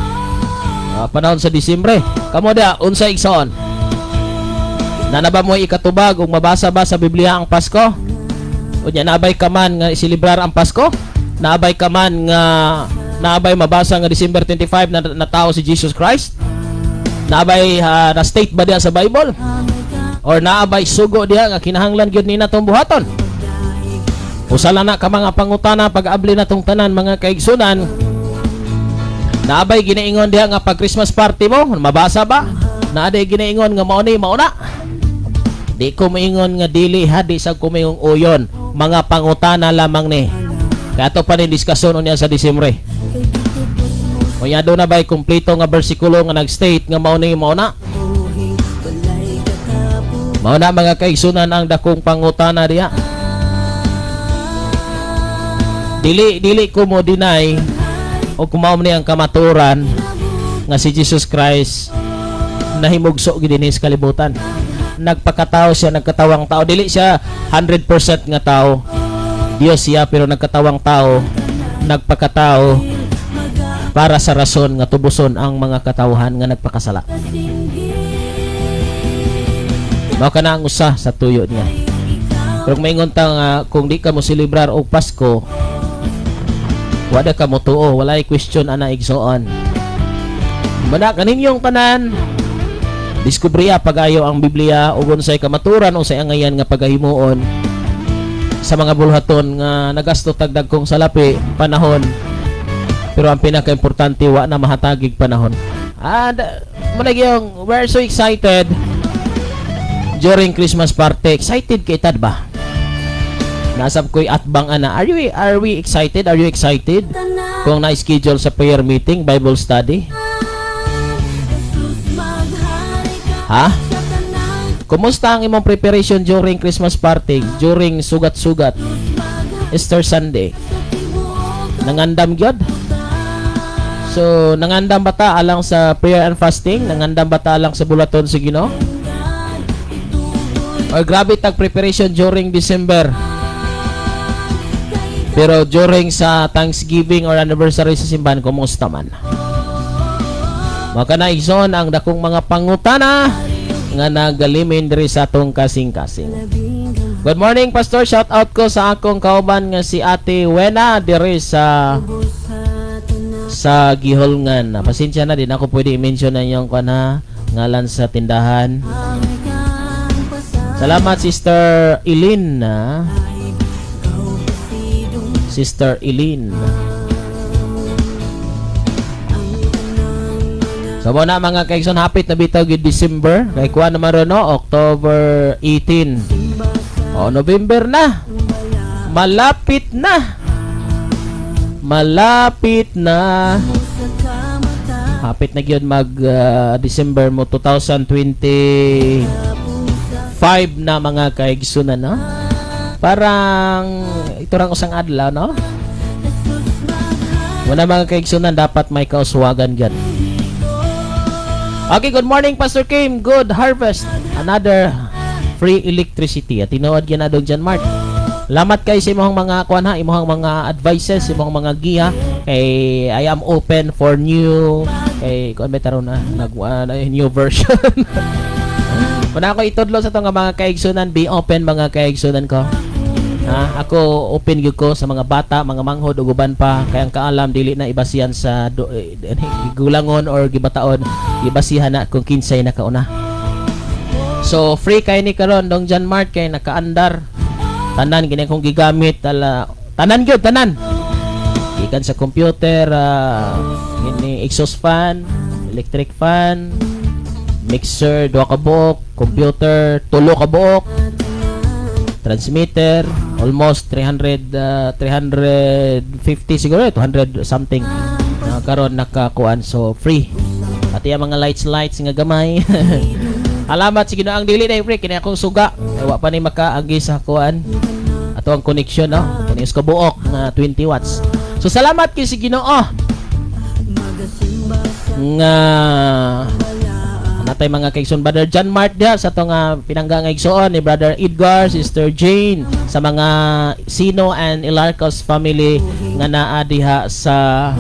Panahon sa Disyembre. Kamo da, unsa, igsoon? Nana ba mo ikatubag ug mabasa ba sa Biblia ang Pasko? Unya naabay ka man nga iselebrar ang Pasko? Naabay ka man nga naabay mabasa nga December 25 na natao si Jesus Christ? Naabay na state ba diha sa Bible? Or naabay sugo diha nga kinahanglan gyud ni natong buhaton? Usa lang na ka mga pangutana pag-abli na tong tanan, mga kaigsunan. Naabay ginaingon diha nga pag Christmas party mo, mabasa ba? Naaday ginaingon nga mao ni mao na. Di ko moingon nga dili ha, di sa ko moingong uyon. Mga pangutana lamang ni. Kaya ato pa ni diskusyon unya sa Disyembre. Unya do na ba'y kumpleto nga bersikulo nga nag-state nga mao ni mao na? Mao na, mga kaigsunan, ang dakong pangutana diha. Dili dili ko mo deny o kumao ni ang kamaturan nga si Jesus Christ nahimugso gid dinhi sa kalibutan. Nagpakatao siya, nagkatawang tao. Dili siya 100% nga tao. Dios siya pero nagkatawang tao, nagpakatao para sa rason nga tubuson ang mga katawhan nga nagpakasala. Mao kana ang usa sa tuyo niya. Pero kung maingon ta nga kung di ka mo selebrar og Pasko, wala ka mo tuo, walay question ana, igsoon. Mana kaninyong tanan, diskubriya pagayo ang Biblia ug unsay kamaturan, unsay angayan nga pagahimuon sa mga bulhaton nga nagasto tag dagkong salapi, panahon, pero ang pinaka-importante, wa na mahatagig panahon. And mo na yung we're so excited during Christmas party. Excited kay tad ba? Nasab ko'y atbang ana. Are we excited? Are you excited? Kung na-schedule sa prayer meeting, Bible study? Ha? Kumusta ang imong preparation during Christmas party, during sugat-sugat, Easter Sunday? Nangandam gyud? So, nangandam ba ta alang sa prayer and fasting? Nangandam ba ta alang sa bulaton sa Ginoo? Or grabe tag preparation during December? Pero during sa Thanksgiving or anniversary sa simbahan, kumusta man? Maka na, igsoon, ang dakong mga pangutana nga nagalimin diri sa atong kasing-kasing. Good morning, Pastor. Shout out ko sa akong kauban nga si Ate Wena diri sa Giholngan. Pasensya na, din ako pwede i-mention na yung kuan ha, ngalan sa tindahan. Salamat, Sister Eileen, ha. Sister Eileen. So mo na, mga kaigsoon, hapit na bitaw gid December kay kuan naman ron, no, October 18. O November na. Malapit na. Malapit na. Hapit na gyud mag December mo 2025 na, mga kaigsunan, no? Parang ito rang usang adlaw, no? Wala, mga kaigsunan, dapat may kauswagan gyud. Okay, good morning, Pastor Kim. Good harvest. Another free electricity. At tinuod gyud na dong John Mart. Salamat kay sa imong mga kuan ha, imong mga advices, imong mga giya kay I am open for new kay kuan ba taron na nag new version. Muna ako itudlo sa itong mga kaigsunan, be open, mga kaigsunan ko. Ha, ako open gyud ko sa mga bata, mga manghod ug uban pa kay ang kaalam dili na ibasihan sa gulangon or gibataon, ibasihan na kung kinsay nakauna. So free kay ni karon dong John Mart kay nakaandar. Tanan gini akong gigamit ala, tanan gyud, tanan. Gikan sa computer, kini exhaust fan, electric fan, mixer duha ka buok, computer tulo ka buok, transmitter almost 300, 350 siguro, 200 something karon nakakuan, so free pati ang mga lights lights nga gamay. Alamat sige ang dili na free kini akong suga ay wa pa ni makaagi sa kuan ato ang connection, no, kini ka buok nga 20 watts. So salamat kay si Ginoo nga natay mga kaigsoon, Brother John Mart diha sa atong pinangga nga igsoon ni Brother Edgar, Sister Jane, sa mga Sino and Ilarcos family nga naa diha sa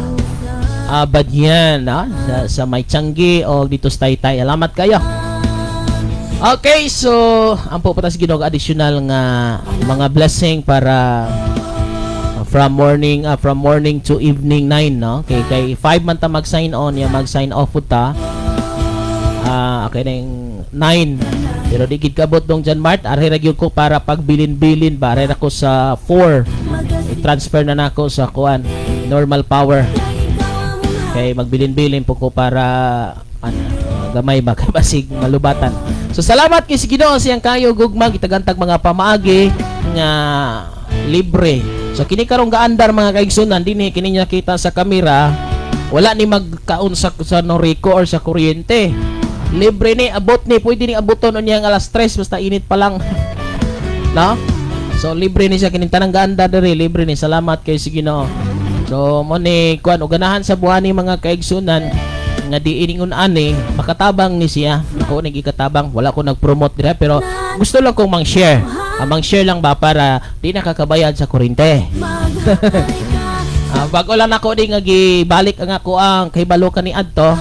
Badyan, no? Sa May Changi o dito sa Taytay. Salamat kayo. Okay, so ampo pa ta sa Ginoo additional nga mga blessing para from morning to evening 9, no, kay 5 man ta mag sign on ya, mag sign off pud ta. Okay na yung 9 pero di gid kabot dong John Mart, arhe ra gyud ko para pagbilin-bilin ba, arhe ra ko sa 4, i-transfer na nako sa kuan, normal power, kay magbilin-bilin po ko para ano, gamay ba kay basig malubatan. So salamat kay si Ginoo siyang kayo gugma gitagantag mga pamaagi nga libre. So kini karong gaandar, mga kaigsunan, dinhi kini niya kita sa kamera, wala ni magkaon sa Noriko or sa kuryente. Libre ni, abot ni, pwede ni abuton unyang alas 3 basta init pa lang, no? So libre ni siya, kining tanang gaandar diri libre ni. Salamat kay si Ginoo. So mo ni kuan og ganahan sa buhani, mga kaigsunan. Nga di iningon ani makatabang ni siya. Ako ning ikatabang, wala ko nag-promote dira, pero gusto lang kong mang-share. Ah, mang-share lang ba para di nakakabayad sa kuryente. Ah, bago lang nako di nga gibalik ang ako ang kahibalo kani adto.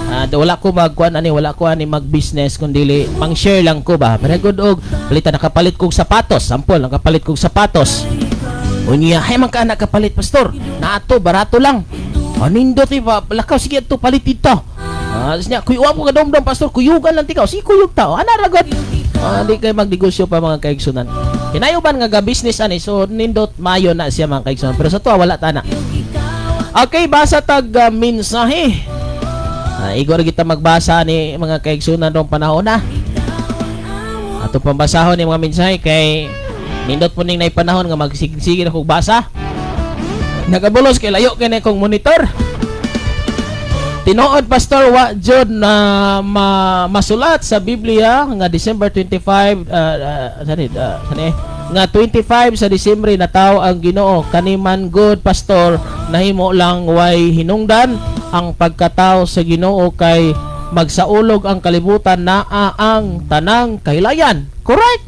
Ah, wala ko magkuan ani, wala ko ani mag-business kun dili pang-share lang ko ba. Pero good og palitan, nakapalit kog sapatos, sample, nakapalit kog sapatos. Unya, hay man ka nakapalit, pastor. Naato barato lang. Anindot ba lakaw, sige ato palit dito. Ah, niya kuy wa mo ka domdom, pastor, kuyugan lang tikaw. Sige, kuyog ta. Ana ra gud. Ah, di kay magnegosyo pa, mga kaigsunan. Kinayo nga ga business ani, so nindot mayo na siya, mga kaigsunan. Pero sa tuwa wala ta na. Okay, basa tag mensahe. Ah, igor kita magbasa ni mga kaigsunan rong panahon na. Ato pambasahon ni mga mensahe kay nindot po ning nay panahon nga magsigsige na kog basa. Nagabulos kay layo kay kong monitor. Tinuod, pastor, wa jud na masulat sa Biblia nga December 25, sani, sani nga 25 sa Disyembre natawo ang Ginoo. Kaniman good, pastor, nahimo lang way hinungdan ang pagkatao sa Ginoo kay magsaulog ang kalibutan, naa ang tanang kahilayan. Correct.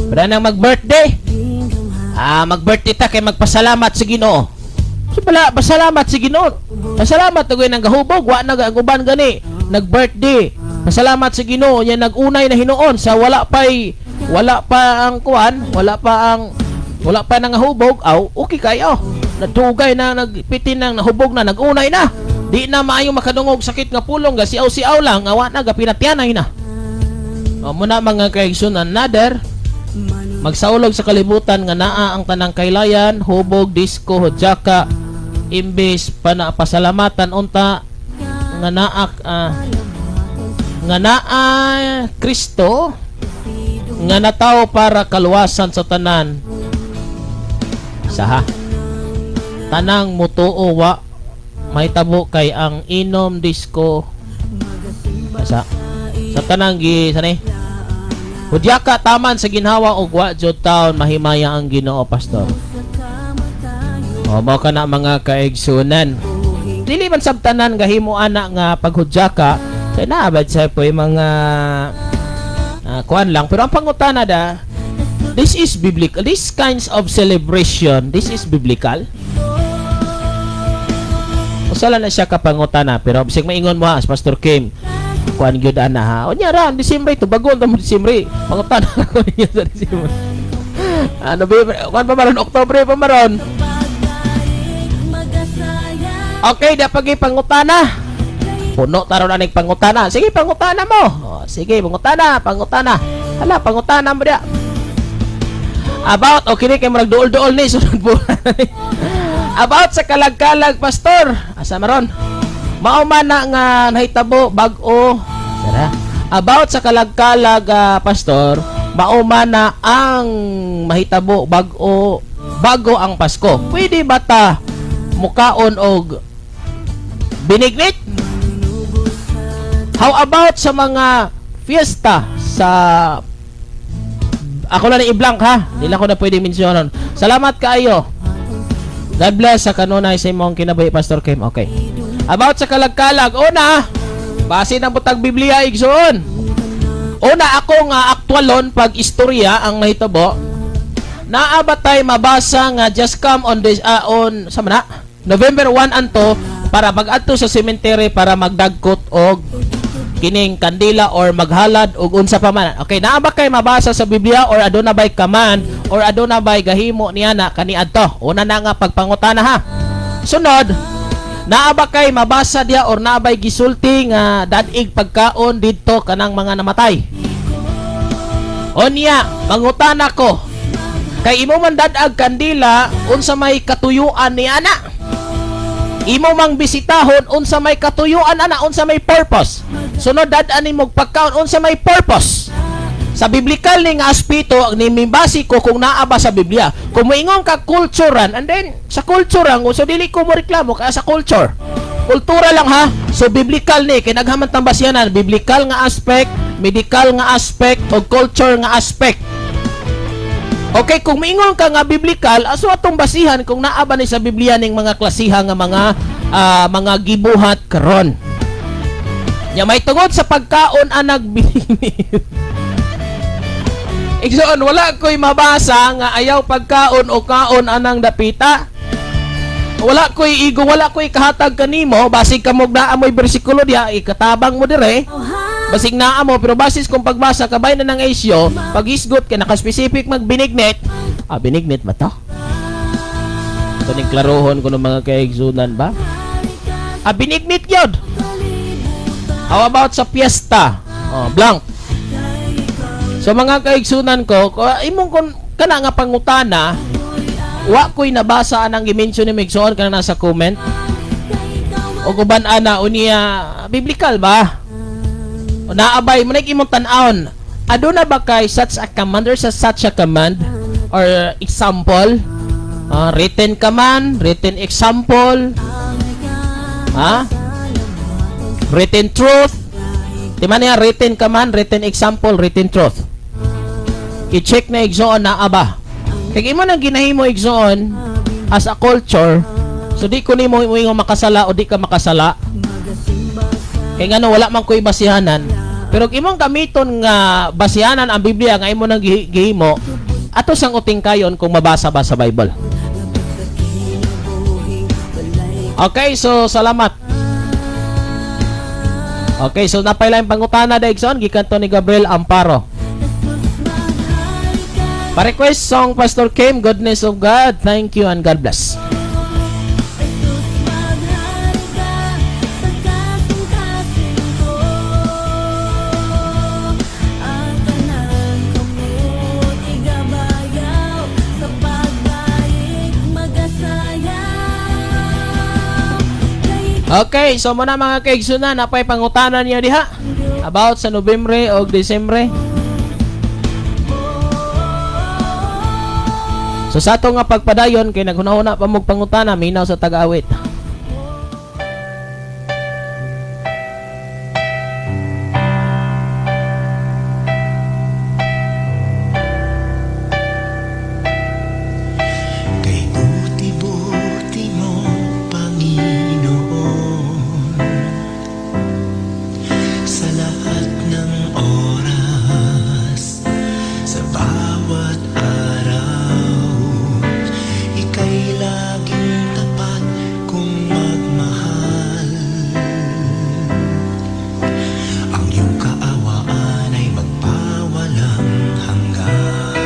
Pero nang mag-birthday, ah, mag-birthday ta kay magpasalamat sa Ginoo. So pala, pasalamat sa Ginoo. Pasalamat og nang gahubog, wa na ang uban gani nag-birthday. Pasalamat sa Ginoo nya nag-unay na hinuon sa wala pa ang kuan, wala pa nangahubog, aw okay kayo. Nadugay na nagpitin nang nahubog na, nag-unay na. Di na maayo makadungog sakit nga pulong, ga siaw-siaw lang, awa na ga pinatyanay na. O muna, mga kaigsoon, another magsaulog sa kalibutan nga naa ang tanang kaylayan, hubog, disco, hudyaka, imbes pa na pasalamatan unta nga naa, nga naa Kristo nga natawo para kaluwasan sa tanan. Saha tanang mutuo wa mahitabo kay ang inom disco sa tanang gi sanay hudyaka taman sa ginhawa og wa jud taon mahimaya ang Ginoo, pastor. O mao kana, mga kaigsunan. Dili man sabtanan gahimo ana nga paghudyaka kay naa ba sa po yung mga kuan lang, pero ang pangutana da, this is biblical, this kinds of celebration, this is biblical? Usa lang na siya ka pangutana, pero bisag maingon mo ha, as Pastor Kim kuan gyud ana ha, unya ra ang Disyembre tubagon ta mo Disyembre, pangutana ko ninyo sa Disyembre, ano ba kuan pa maron, Oktubre pa maron. Okay, da pagi pangutana. Puno taron aning pangutana. Sige, pangutana mo. Oh, sige, pangutana, pangutana. Hala, pangutana mo dia. About, okay ni kay murag duol-duol ni sunod bulan. About sa kalag-kalag, pastor. Asa maron? Mao man na nga nahitabo bag-o. Sara. About sa kalag-kalag, pastor, mao man na ang mahitabo bag-o bago ang Pasko. Pwede ba ta mukaon og binignit? How about sa mga fiesta sa ako lang na i-blank ha. Di lang ko na pwede mensyonon. Salamat kaayo. God bless sa kanunay sa imong kinabuhi, Pastor Kim. Okay. About sa kalagkalag, una, base ng butag Biblia, igsoon. Una ako nga aktualon pag istorya ang nahitabo. Naa ba tay mabasa nga just come on this on sa mana? November 1 anto para pag-adto sa cemetery para magdagkot og kining kandila or maghalad og unsa pa man. Okay, naa ba kay mabasa sa Biblia or aduna bay command or aduna bay gahimo niya na kaniadto? Una na nga pagpangutana ha. Sunod, naa ba kay mabasa diya or naa bay gisulti nga dadig pagkaon didto kanang mga namatay? Onya, mangutana ko. Kay imo man dadag kandila, unsa may katuyuan ni ana? Imo mang bisitahon, unsa may katuyuan ana, unsa may purpose? Sunod, dad-an nimo pagkaon, unsa may purpose? Sa biblical ni nga aspeto ni mibasi ko kung naa ba sa Biblia. Kung moingon ka culturean, and then sa culture ang so dili ko mo reklamo kaya sa culture. Kultura lang ha. So biblical ni kay naghaman tang basyanan, biblical nga aspect, medical nga aspect o culture nga aspect. Okay, kung miingon ka nga biblical, aso atong basihan kung naa ba ni sa Biblia ning mga klasiha nga mga Mga gibuhat karon. Nya may tungod sa pagkaon anag binignit. Igsoon, wala ko'y mabasa nga ayaw pagkaon o kaon anang dapita. Wala ko'y igo, wala ko'y kahatag kanimo, basig kamog naa mo'y bersikulo diya, ikatabang mo dire. Basig naa mo, pero basis kung pagbasa, kabay na ng isyo, paghisgot kay nakaspecific magbinignit. Ah, binignit ba to? Ito ning klarohon ko ng mga kaigsunan ba? Ah, binignit yun. How about sa piyesta? Oh, blank. So mga kaigsunan ko, imong kon kana nga pangutana, wa ko'y nabasa anang gi-mention ni Migsoon kana nasa comment. O uban ana unya biblical ba? O naabay mo na imong tan-awon. Aduna ba kay such a command or sa such a command or example? Written command, written example, ha? Written truth. Di man niya written command, written example, written truth. I-check na, igsoon, naa ba. Kay imo nang ginahimo, igsoon, as a culture, so di ko nimo moingon makasala o di ka makasala. Kay ngano wala man ko'y basihanan. Pero kung imong gamiton nga basihanan ang Biblia nga imo nang gihimo, ato sang uting kayon kung mabasa ba sa Bible. Okay, so salamat. Okay, so napay laing pangutana da, igsoon, gikan to ni Gabriel Amparo. Pa-request song, Pastor Kim, Goodness of God. Thank you and God bless. Jesus, maghari ka sa kasing-kasing ko. Ang tanan kamot igabayaw sa pagbayig magasayaw. Kay Okay, so muna mga kaigsunan, napay pangutana niya diha about sa Nobyembre o Disyembre. So sa ato nga pagpadayon kay naghuna-huna pa mog pangutana, minaw sa tag-awit. Kay buti-buti mo, Panginoon, sa lahat ng oras, sa bawat araw, ika'y laging tapat kung magmahal. Ang iyong kaawaan ay magpawalang hanggan.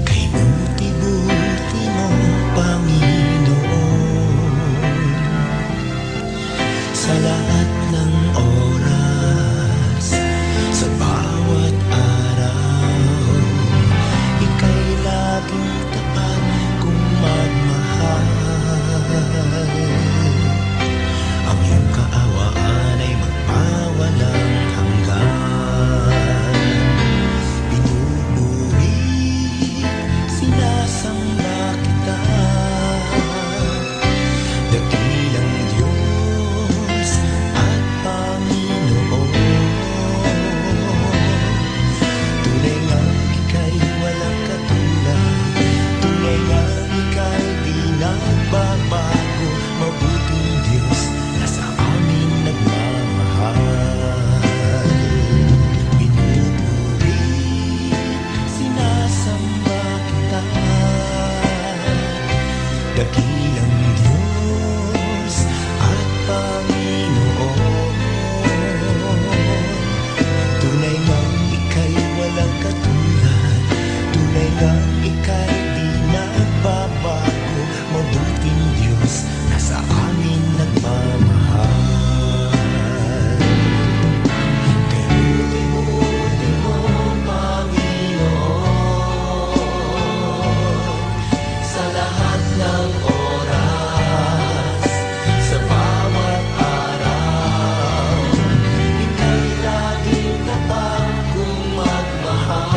Kay buti-buti mo, Panginoon, sa lahat ng oras, sa bawat araw, ika'y laging tapat kung magmahal. Ang iyong kaawaan ay magpawalang hanggan. Pinupuri, sinasamba kita, dakilang Diyos at Panginoon. Tunay ngang ika'y walang katulad, tunay ngang ika'y di nagbabago, mabuting Diyos na sa amin nagmamahal. Pinupuri, sinasamba kita, dakilang Diyos at Panginoon. Tunay ngang ika'y walang katulad, tunay ngang ika'y di nagbabago, mabuting Diyos na sa amin nagmamahal. Kay buti-buti mo, Panginoon, sa lahat ng oras, sa bawat araw, ika'y laging tapat kung magmahal.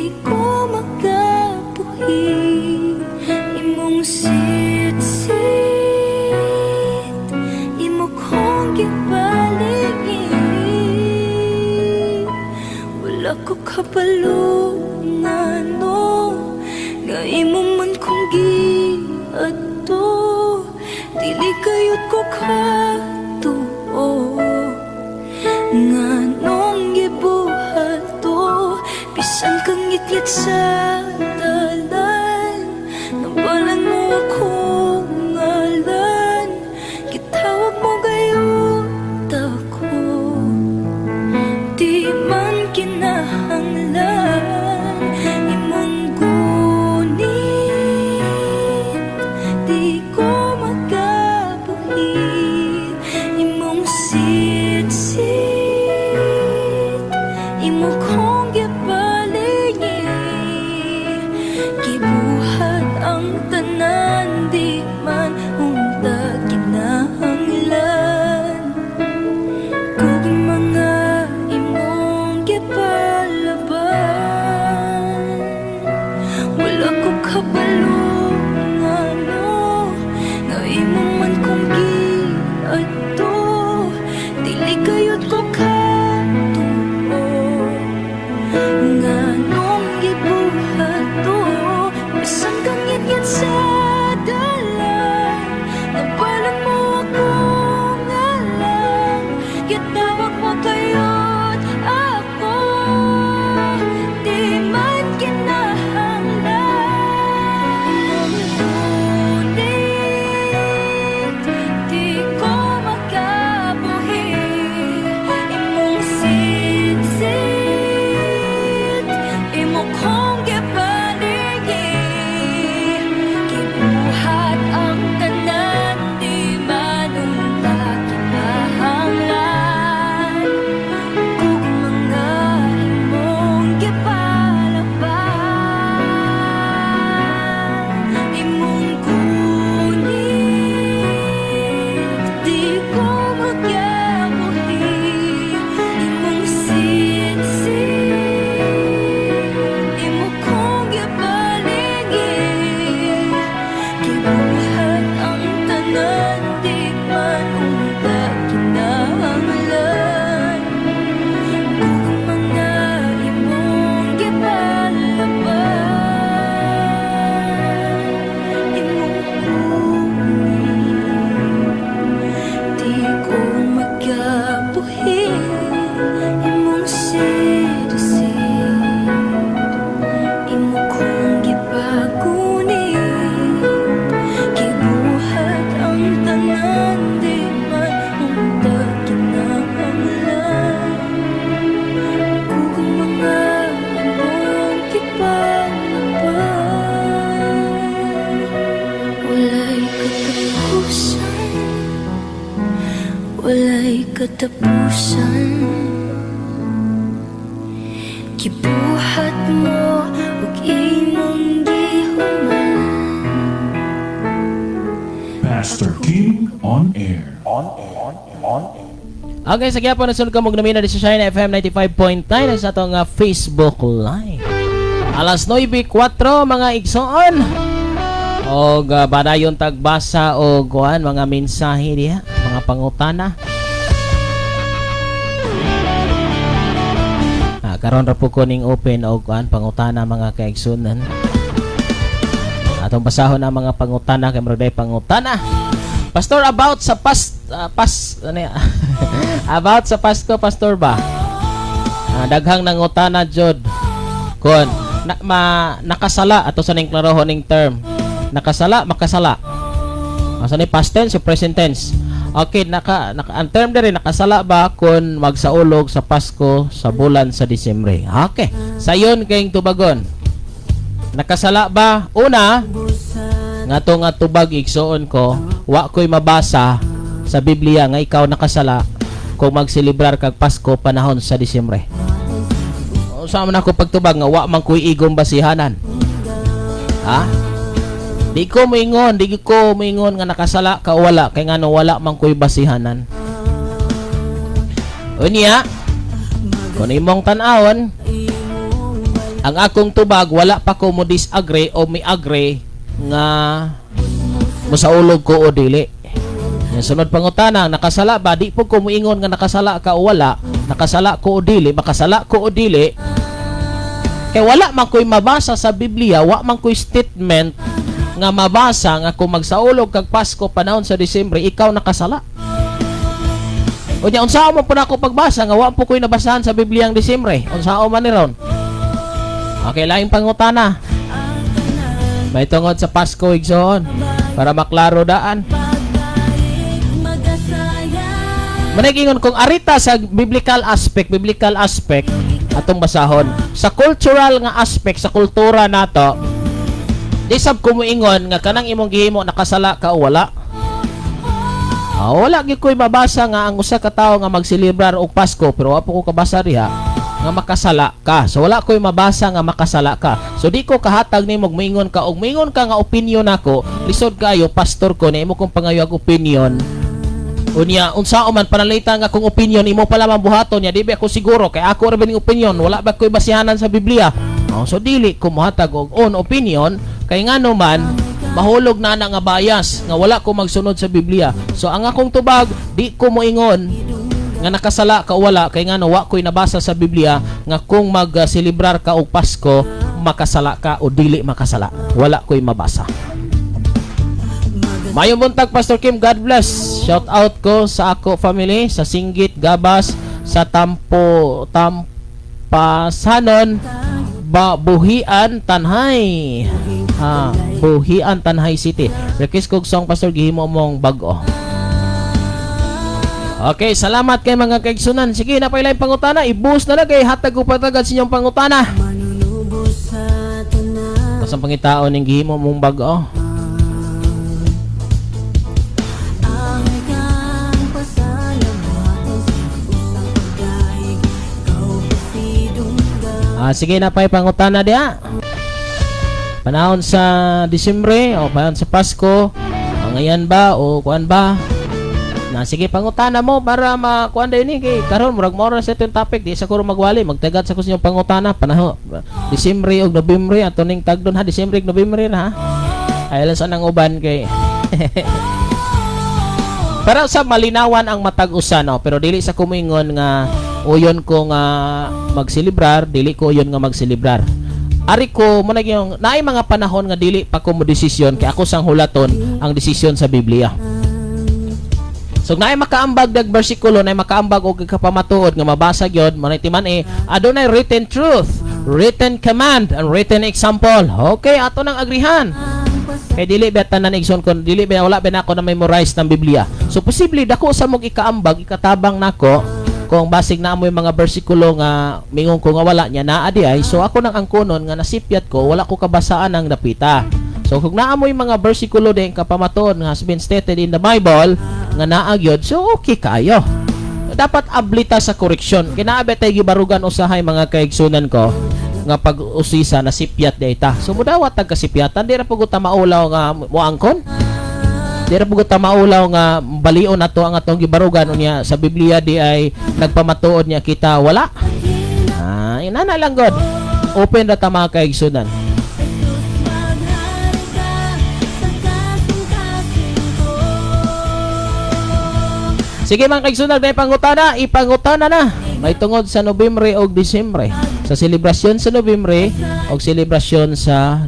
Di ko makabuhi imong sit-sit, imo kong gipaligid. Wala ko kabalo ngano nga imo man kong giadto. Dili kayot ko katuo nganong gibuhat to. Bisan kang ngitngit sa dalan, nabalan mo akong ngalan. Gitawag mo gayud ako. Di man kinahanglan imong gunit. Di ko makabuhi imong sit-sit, imo kong gipaligid. Gibuhat ang tanan, di man unta kinahanglan kung mga imong gipalaban. Wala ko kabalo ngano nga imo man kong giadto. Dili kayot ko katuo nganong gibuhat to. Bisan kang ngitngit sa dalan, nabalan mo akong ngalan. Gitawag mo kayot ako. Di man kinahanglan imong gunit. Di ko makabuhi imong sit-sit, imo kong gipaligid. Gibuhat ang tanan, di man unta kinahanglan kung mga imong gipalaban. Imong gunit. Di ko makabuhi imong sit-sit, imo kong gipaligid. Gibuhat ang tanan, di man unta kinahanglan kung mga imong gipalaban. Imong gunit. Di ko makabuhi imong sit-sit, imo kong gipagunit. Gibuhat ang tanan, di man unta kinahanglan kung mga imong gipalaban. Walay katapusan. Walay katapusan. Gibuhat mo ug imong gihuman. Pastor Kim on air. Okay, sa gyapon nasunod ka mo namina sa Shine FM 95.9 sa atong Facebook Live. Alas 9:04, mga igsoon. Og badayon tagbasa og kuan mga mensahe diha, mga pangutana. Karon ra po ko ning open og kuan pangutana, mga kaigsunan. Atong basahon ang mga pangutana kay murag day pangutana. Pastor, about sa pas ano ya? About sa Pasko, Pastor ba? Daghang nangutana jud. Kon na, ma, nakasala ato sa ning klarohon ning term. Nakasala, makasala. Asa ni past tense o present tense? Okay, naka ang term diri, nakasala ba kung magsaulog sa Pasko sa bulan sa Disyembre? Okay. Sayon kayong tubagon. Nakasala ba? Una, nga to nga tubag, igsuon ko, wa ko'y mabasa sa Biblia nga ikaw nakasala kung magselebrar kag Pasko panahon sa Disyembre. Unsa man ako pagtubag nga wa man ko'y igong basihanan? Ha? Di ko moingon nga nakasala ka o wala kay ngano wala man ko'y basihanan. Unya, kung imong tan-awon, Ang akong tubag, wala pa ko mo disagree o mi agree nga mosaulog ko o dili. Yung sunod pangutana, nakasala ba? Di po ko muingon nga nakasala ka o wala. Nakasala ko o dili, makasala ko o dili. Kay wala man ko'y mabasa sa Biblia, wa man ko'y statement nga mabasa nga kung magsaulog kag Pasko panahon sa Disyembre, ikaw nakasala. Unya, unsaon man po na ako pagbasa nga wa po ko'y nabasahan sa Biblia ang Disyembre? Unsaon man ni ron? Okay, laing pangutana. May tungod sa Pasko, igsoon, para maklaro daan. Managingon kung arita sa biblical aspect atong basahon. Sa cultural nga aspect, sa kultura nato, di sab ko moingon nga kanang imong gihimo nakasala ka o wala. Ah, wala gyud ko'y mabasa nga ang usa ka tawo nga magselebrar og Pasko, pero wa po ko kabasa diha nga makasala ka. So wala ko'y mabasa nga makasala ka. So di ko kahatag nimo og moingon ka og moingon ka nga opinion nako, lisod kayo, pastor ko na imo kong pangayog opinion. Unya, unsaon man panalitan nga kung opinion imo pa lamang buhaton niya, di ba ako siguro kay ako ra ba ning opinion, wala ba ko'y basihanan sa Biblia? Oh, so dili ko mohatag og own opinion kay ngano man mahulog na na nga bias nga wala ko magsunod sa Biblia. So ang akong tubag, di ko moingon nga nakasala ka o wala kay ngano wa ko'y nabasa sa Biblia nga kung magselebrar ka og Pasko makasala ka o dili makasala. Wala ko'y mabasa. Mayong buntag, Pastor Kim, God bless. Shout out ko sa ako family sa Singgit, Gabas, sa Tampo, Tampasanon, ba Buhian, Tanhay. Ha, Buhian, Tanhay City. Request kog song, Pastor, gihimo mong bag-o. Okay, salamat kay mga kaigsunan. Sige, napay laing pangutana, i-boost na lang kay hatag ko patagad sa inyong pangutana. Manunubos sa tanan. Kasang pangitaon ning gihimo mong bag-o. Ang ikang pasalamatan sa usang pagdahig Ikaw pasidunggan. Ah, sige na pa'y pangutana diha. Panahon sa Disyembre o panahon sa Pasko, ngayon ba o kuan ba? Na sige, pangutana mo para makuan din ni kay karon murag mao ra sa itong topic, di sa ko magwali, magtagat sa ko sa inyong pangutana panahon Disyembre ug Nobyembre ato ning tagdon ha, Disyembre ug Nobyembre na ha. Ay lang sa nang uban kay pero sa malinawan ang matag usa, no, pero dili sa kumingon nga uyon ko nga magselebrar, dili ko uyon nga magselebrar. Ari ko mo na yung naay mga panahon nga dili pa ko mo desisyon kay ako sang hulaton ang desisyon sa Biblia. So naay makaambag dag bersikulo, naay makaambag og kapamatuod nga mabasa gyud mo timan eh adunay written truth, written command and written example. Okay, ato nang agrihan. Kay dili ba tanan, igsoon ko, dili ba wala ba nako na memorize ng Biblia. So posible dako sa mong ikaambag, ikatabang nako kung basig na mo yung mga bersikulo nga mingon ko nga wala niya naa di ay. So ako nang angkonon nga nasipyat ko, wala ko kabasaan ang dapita. So kung naa mo yung mga bersikulo din kapamatuon nga has been stated in the Bible nga naa gyud, so okay kayo. Dapat ablita sa koreksyon. Kinaabe tayo gibarugan usahay, mga kaigsunan ko, nga pag usisa nasipyat di ta. So mudawat tag kasipyatan, di ra pud ta maulaw nga moangkon. Di ra pud ta maulaw nga balion nato ang atong gibarugan unya sa Biblia di ay nagpamatuod niya kita wala. Ah, inana lang god. Open ra ta, mga kaigsunan. Maghari ka sa kasing-kasing ko. Sige mga kaigsunan, may pangutana, ipangutana na. May tungod sa Nobyembre o Disyembre. Sa selebrasyon sa Nobyembre o selebrasyon sa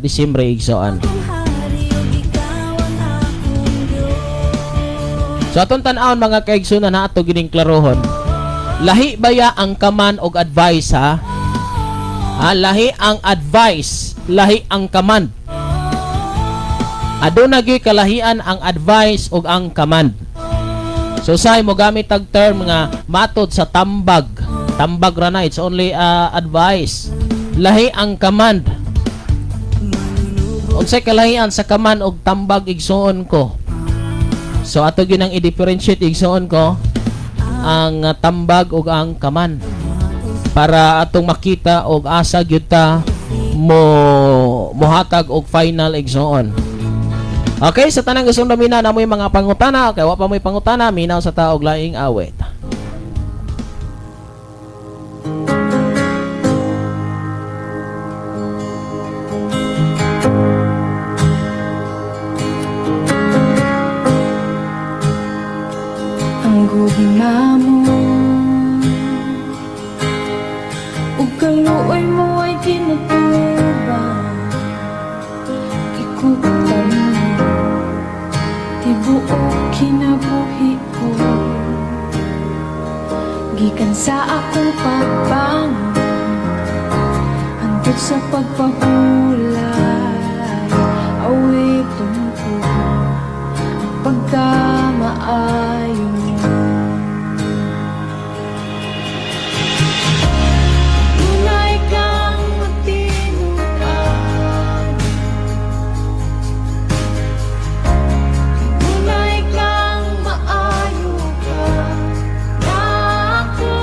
Disyembre, igsoon. Hari ug ikaw ang akong Diyos. So atong tan-awon, mga kaigsunan, na ato gining klarohon. Lahi baya ang command og advice, ha? Ha, lahi ang advice, lahi ang command. Aduna gyud kalahian ang advice ug ang command. So say mo gamit tag term nga matod sa tambag. Tambag ra na, it's only advice. Lahi ang command. Unsay kalahian sa command og tambag, igsuon ko? So ato ginang i-differentiate, igsuon ko, ang tambag ug ang command para atong makita og asa gyud ta mo mohatag og final, igsuon. Okay, sa tanang gustong damina na mo'y mga pangutana, kay wa pa mo'y pangutana, minaw sa taog laing awit. Kinabuhi ko gikan sa akong pagbangon hangtod sa pagpahulay, awiton ko ang pagkamaayo mo. Tunay kang matinuod, tunay kang maayo ka nako.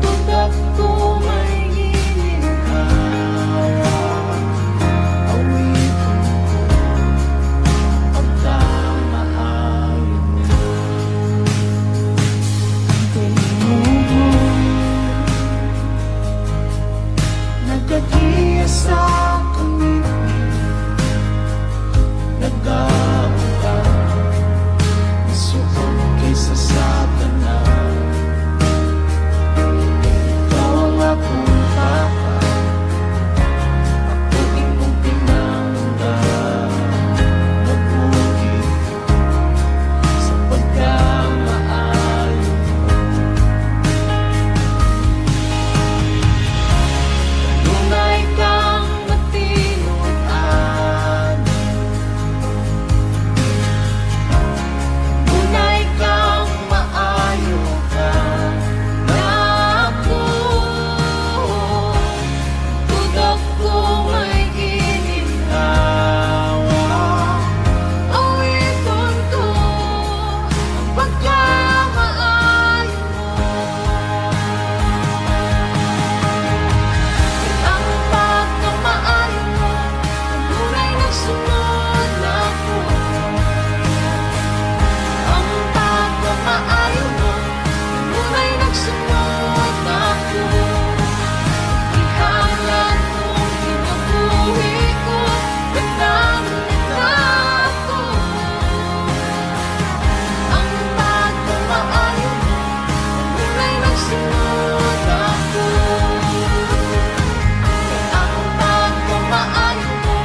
Tutok ko may gininhawa, awitin ko pagkamaayo mo. Ang nagagiya sa kami, nagaunta masuod kaysa sa tanan. Ikaw ang akong papa, ako imong pinangga, mabuhi sa pagkamaayo. Tunay kang matinuod, tunay kang maayo ka nako. Tutok ko may gininhawa, awiton ko ang pagkamaayo mo. Ang pagkamaayo mo, kanunay nagsunod nako. Ang pagkamaayo mo, kanunay nagsunod nako. Ihalad kong kinabuhi ko, tanan nako. Ang pagkamaayo mo, kanunay nagsunod nako. Ang pagkamaayo mo,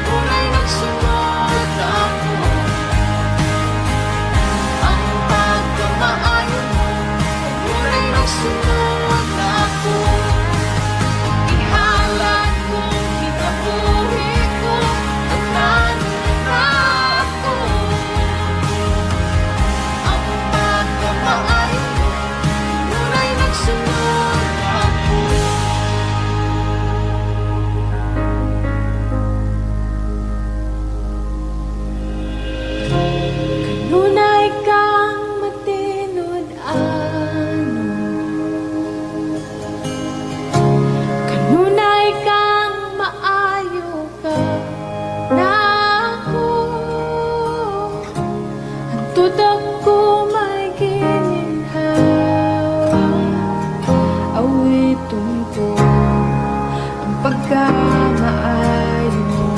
kanunay nagsunod nako. Ang pagkamaayo mo, kanunay nagsunod nako. Ihalad kong kinabuhi ko, tanan nako. Ang pagkamaayo mo, kanunay nagsunod nako. Kanunay kang matinud-anon, kanunay kang maayo ka nako. Ang tutok ko may gininhawa, awiton ko ang pagkamaayo mo.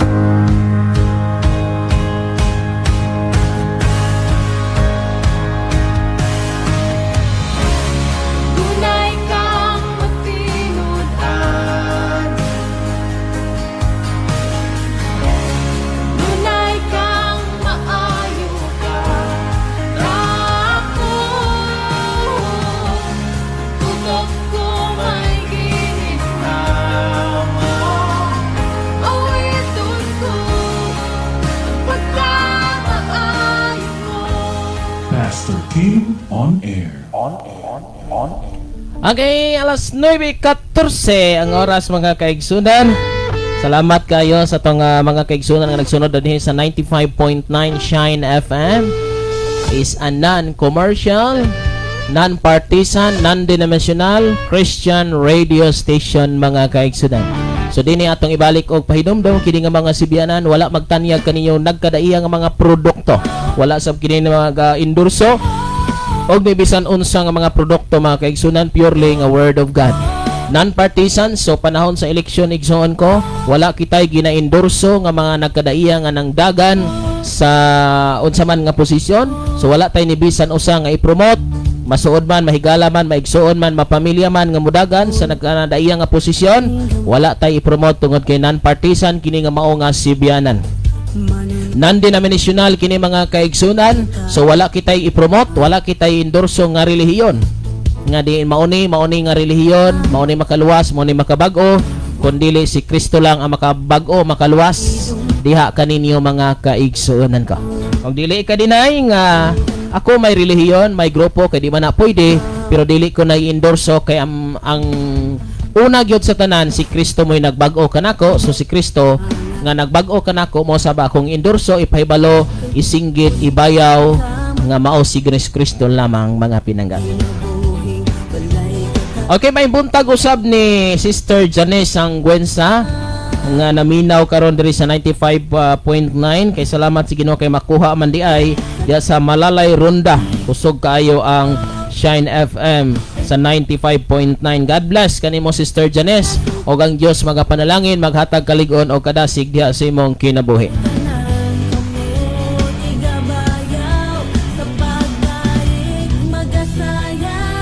Tunay kang matinud-an, tunay kang maayo ka nako. Tutok ko may gininhawa, awiton ko ang pagkamaayo mo. Pastor Kim on air. Okay, alas 9:14 ang oras, mga kaigsunan. Salamat kayo sa tong mga kaigsunan nga nagsunod dinhi sa 95.9 Shine FM is a non-commercial, non-partisan, non-denominational Christian radio station, mga kaigsunan. So dinhi atong ibalik og pahinumdom kini nga mga sibianan, wala magtanyag kaninyo nagkadaiya nga mga produkto. Wala sab kini mga endorso og may bisan unsa nga mga produkto, mga kaigsunan, purely nga word of God. Non-partisan, so panahon sa eleksyon, igsoon ko, wala kitay gina-endorso nga mga nagkadaiya nga nang dagan sa unsa man nga posisyon. So wala tay ni bisan usa nga i-promote, masuod man, mahigala man, maigsuon man, mapamilya man nga mudagan sa nagkadaiya nga posisyon, wala tay i-promote tungod kay non-partisan kini nga mao nga sibianan. Non-denominational kini, mga kaigsunan, so wala kitay i-promote, wala kitay endorso nga relihiyon nga di mauni mauni nga relihiyon mauni makaluwas, mauni makabag-o, kundili si Kristo lang ang makabag-o, makaluwas diha kaninyo, mga kaigsuonan ko. Kung dili ka deny nga ako may relihiyon, may grupo, kay di man na pwede, pero dili ko na i-endorso kay ang una gyud sa tanan, si Kristo mo'y nagbag-o kanako. So si Kristo nga nagbag-o kanako mo saba akong endorso, ipahibalo, isinggit, ibayaw nga mao si Kristo lamang, mga pinangga. Okay, may buntag usab ni Sister Janice Sangguensa nga naminaw karon diri sa 95.9. Kay salamat si Ginoo kay makuha man di ay diya sa Malalay Ronda. Kusog kaayo ang Shine FM sa 95.9. God bless kanimo, Sister Janice, ug ang Dios magapanalangin maghatag kalig-on og kadasig diha sa imong kinabuhi. Kamot igabayaw sa pagdaig magasayaw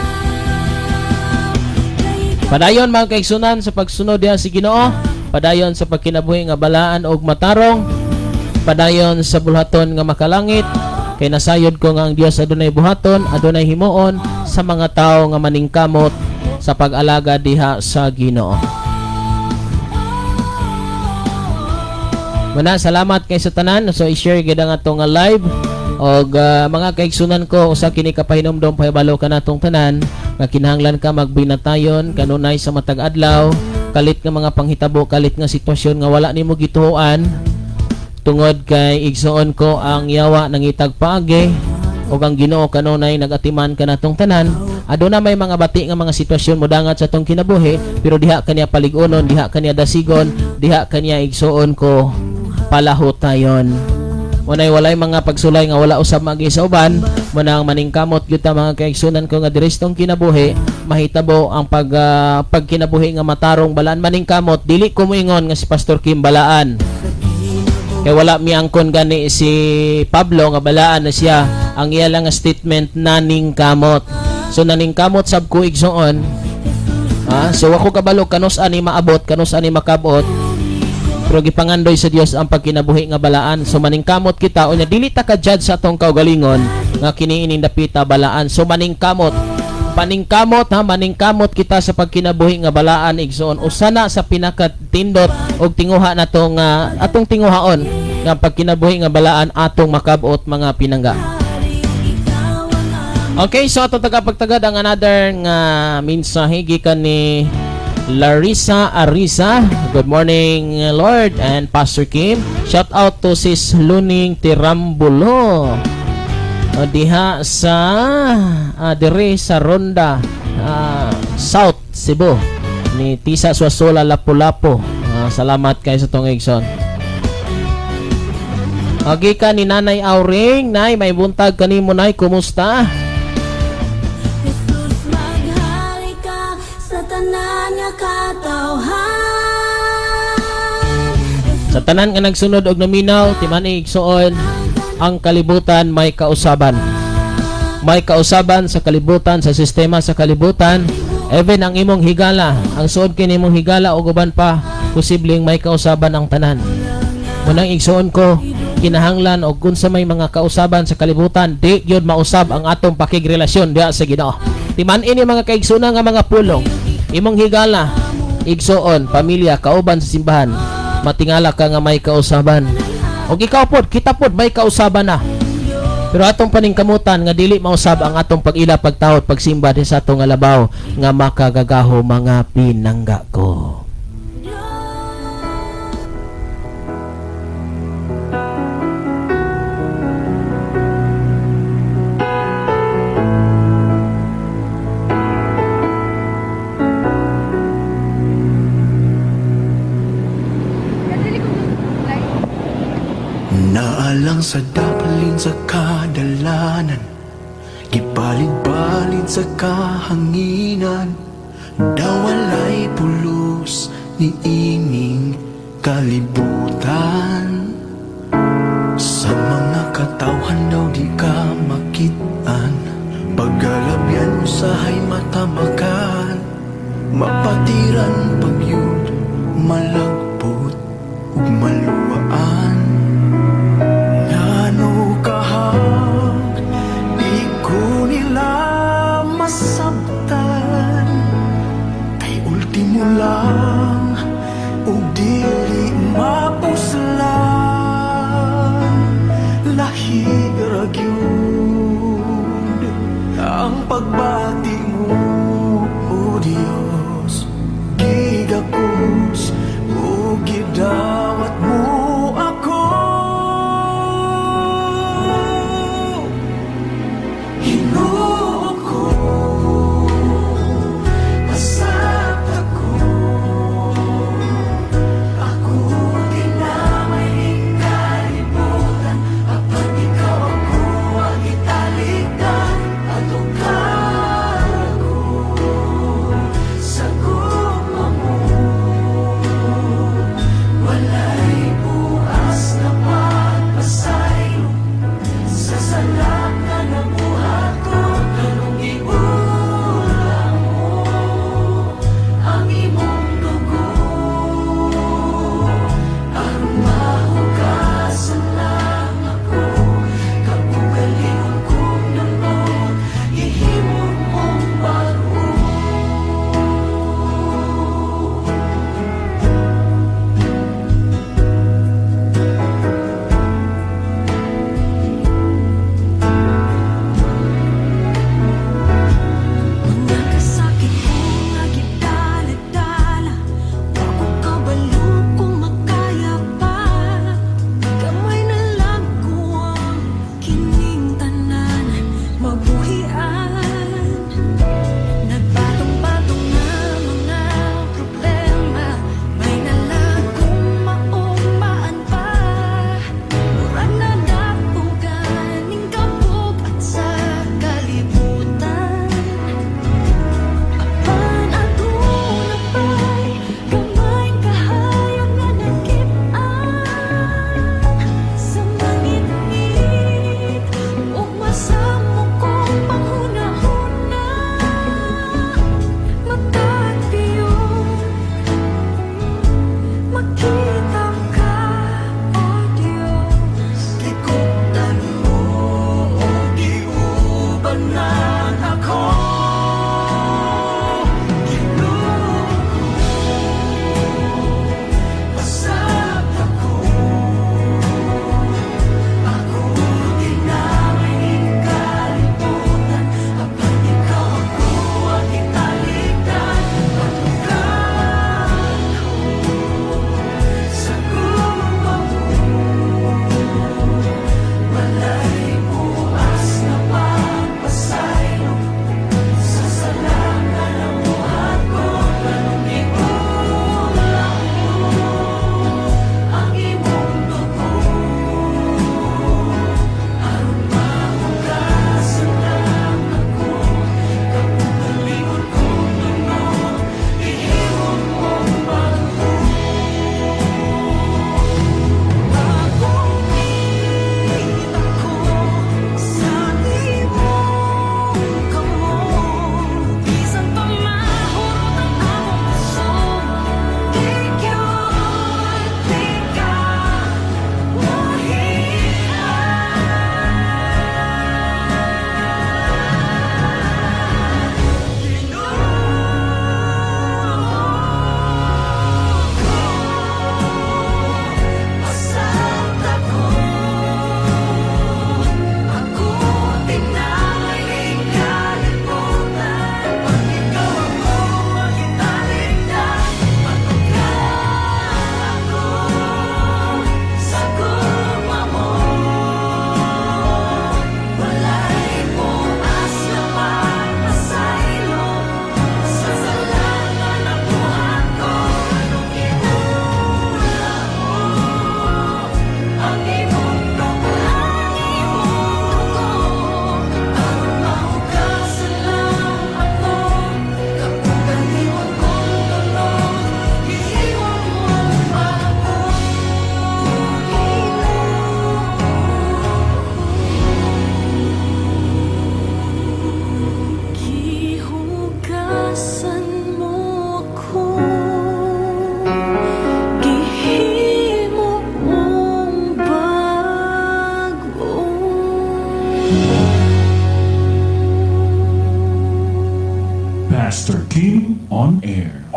kay Padayon, mga kaigsunan, sa pagsunod diha si Ginoo, padayon sa pagkinabuhi nga balaan og matarong, padayon sa bulhaton nga makalangit, kay nasayod ko nga ang Dios adunay buhaton, adunay himuon sa mga tawo nga maningkamot sa pag-alaga diha sa Ginoo. Muna, salamat kay sa tanan. So i-share gid ang atong nga live og mga kaigsunan ko, usa kini ka pahinumdom, pahibalo kanatong tanan nga kinahanglan ka magbinatayon kanunay sa matag adlaw, kalit nga mga panghitabo, kalit nga sitwasyon nga wala nimo gituoan, tungod kay, igsuon ko, ang yawa nangitag paagi ug ang Ginoo kanunay nagatiman kanatong tanan. Aduna may mga bati nga mga sitwasyon modangat sa atong kinabuhi, pero diha kaniya paligunon, diha kaniya dasigon, diha kaniya, igsuon ko, palahutayon. Munay walay mga pagsulay nga wala usab magi sa uban. Muna ang maningkamot gyud ta, mga kaigsunan ko, nga diri sa tong kinabuhi mahitabo ang pagkinabuhi nga matarong, balaan, maningkamot. Dili ko moingon nga si Pastor Kim balaan kay wala miangkon gani si Pablo nga balaan na siya. Ang iya lang nga statement, naningkamot. So naningkamot sab ko, igsoon. So ako kabalo kanus ani maabot, kanus ani makabot, pero gipangandoy sa Dios ang pagkinabuhi nga balaan. So maningkamot kita unya dili ta ka judge sa atong kaugalingon nga kini ining dapita balaan. So maningkamot, paningkamot ha, maningkamot kita sa pagkinabuhi nga balaan, igsoon. Usa na sa pinakatindot og tinguha nato nga atong tinguhaon nga pagkinabuhi nga balaan atong makabot, mga pinangga. Okay, so ato tagapagtagad ang another nga mensahe gikan ni Larissa Arisa. Good morning, Lord and Pastor Kim. Shout out to Sis Luning Tirambulo. O, diha sa dire sa Ronda, South Cebu ni Tisa Suasola Lapu-Lapu. Salamat kay sa tong igsoon. Okay ka ni Nanay Auring. Nay, may buntag kanimo, Nay. Kumusta? Jesus, maghari ka sa tanan nga katawhan. Sa tanan nga nagsunod og naminaw, timani, igsoon, ang kalibutan may kausaban. May kausaban sa kalibutan, sa sistema sa kalibutan, even ang imong higala, ang suod kini imong higala ug uban pa, posibleng may kausaban ang tanan. Munang, igsoon ko, kinahanglan og kun sa may mga kausaban sa kalibutan, di gyud mausab ang atong pakigrelasyon diha sa Ginoo. Timan ini, mga kaigsunan, nga mga pulong. Imong higala, igsoon, pamilya, kauban sa simbahan, matingala ka nga may kausaban. Og ikaw pod, kita pod may kausaban na. Pero atong paningkamutan nga dili mausab ang atong pag-ila, pagtahod, pagsimba di sa atong alabao nga makagagaho, mga pinangga ko. Naalang sa daplin sa kadalanan, gibalid-balid sa kahanginan, daw walay pulos ni ining kalibutan. Sa mga katawhan daw di ka makitaan, paggalabyan usahay matamakan, mapatiran pagyud malagpot ug maluwaan. Nimo lang ug dili mapuslan. Lahi ra gyud ang pagbati mo, O Dios. Gigakos ug gidawat mo ako. Ginoo ko, pasabta ko.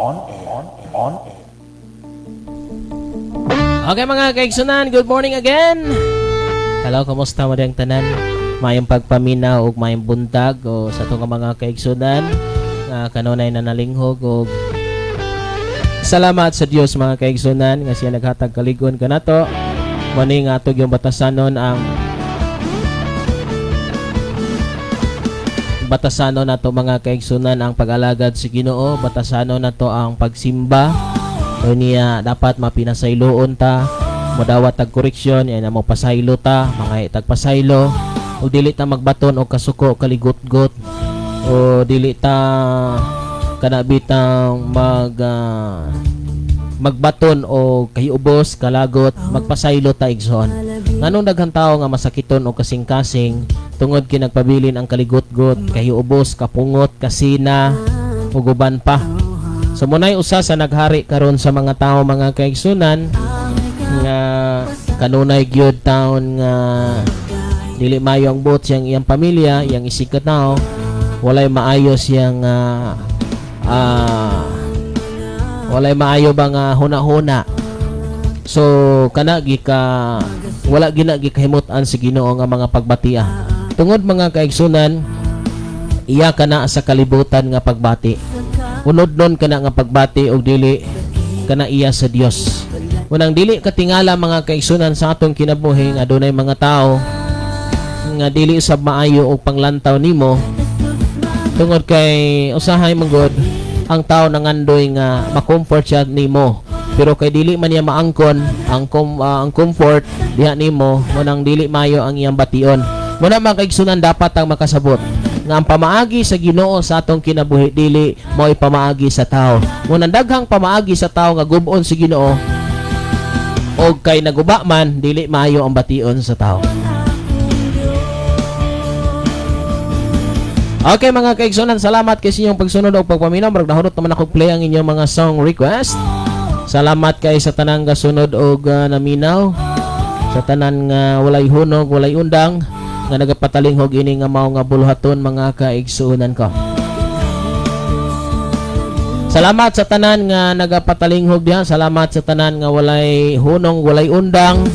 On air. On on air. Okay, mga kaigsunan, good morning again. Hello, kumusta mo diyang tanan? Mayong pagpaminaw ug mayong buntag o sa atong mga kaigsunan nga kanunay na nalinghog, og salamat sa Dios, mga kaigsunan, nga siya naghatag kaligon kanato. Mani nga ato yung batasanon ang batasanon nato, mga kaigsunan, ang pag-alagad sa Ginoo, batasanon nato ang pagsimba. O niya dapat mapinasayloon ta, modawat tag koreksyon, yan mo pasaylo ta, mga tagpasaylo, o dili ta magbaton og kasuko, kaligutgot, o dili ta kana bitang magbaton o kahiubos, kalagot, magpasaylo ta, igsoon. Nganong daghang tao nga masakiton o kasing-kasing? Tungod kay nagpabilin ang kaligutgot, kahiubos, kapungot, kasina ug uban pa. So munay usa sa naghari karon sa mga tao, mga kaigsunan, nga kanunay gyud taon nga dili maayo ang buot siyang iyang pamilya, iyang isig ka tao, walay maayo siyang walay maayo ba nga huna-huna. So kana gika wala gina gikahimut-an sa Ginoo nga mga pagbatia. Tungod, mga kaigsunan, iya kana sa kalibutan nga pagbati. Unod nun kana nga pagbati og dili kana iya sa Dios. Unang dili katingala, mga kaigsunan, sa atong kinabuhi nga adunay mga tao nga dili sab maayo og panglantaw nimo, tungod kay usahay man gud ang tao nangandoy nga ma-comfort siya nimo, pero kay dili man niya maangkon ang comfort diha nimo, munang dili maayo ang iyang bation. Muna, mga kaigsunan, dapat ang makasabot nga ang pamaagi sa Ginoo sa atong kinabuhi dili mao'y pamaagi sa tao. Munang daghang pamaagi sa tao nga gub-on sa Ginoo, og kay naguba man, dili maayo ang bation sa tao. Okay, mga kaigsunan, salamat kay sa inyong pagsunod og pagpaminaw. Murag nahurot naman ako play ang inyong mga song request. Salamat kay sa tanang gasunod og naminaw. Sa tanan nga walay hunog, walay undang nga nagapatalinghog ini nga mao nga buluhaton, mga kaigsuonan ko. Salamat sa tanan nga nagapatalinghob diha. Salamat sa tanan nga walay hunong, walay undang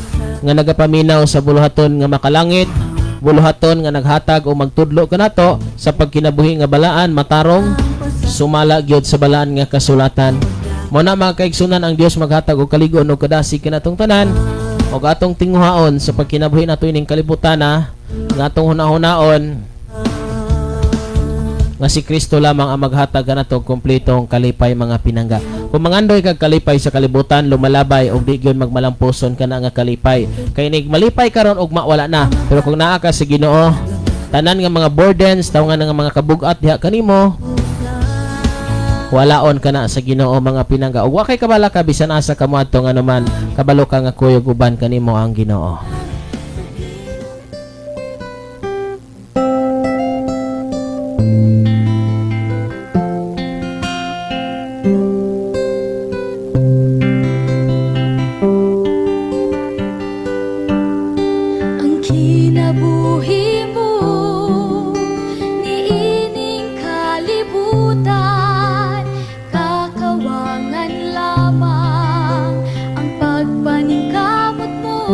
nga nagapaminaw sa buluhaton nga makalangit, buluhaton nga naghatag o magtudlo kanato sa pagkinabuhi nga balaan, matarong, sumala gyud sa balaan nga kasulatan. Mo na, mga kaigsunan, ang Dios maghatag og kaligon og kadasig kanatong tanan og atong tinguhaon sa pagkinabuhi nato ining kalibutan na nga atong hunahunaon nga si Kristo lamang ang maghatag kanato og kompletong kalipay, mga pinangga. Kung mangandoy kag kalipay sa kalibutan, lumalabay og di gyud magmalampuson kana nga kalipay. Kay nig malipay karon, ugma wala na. Pero kung naa ka sa Ginoo, tanan nga mga burdens, tawangan nga mga kabugat diha kanimo, walaon ka na sa Ginoo, mga pinangga. Ug wa kay kabala ka bisan asa ka moadto, nganuman kabalo ka nga kuyog uban kanimo ang Ginoo. Ang kinabuhi mo niining kalibutan, kakawangan lamang ang pagpaningkamot mo.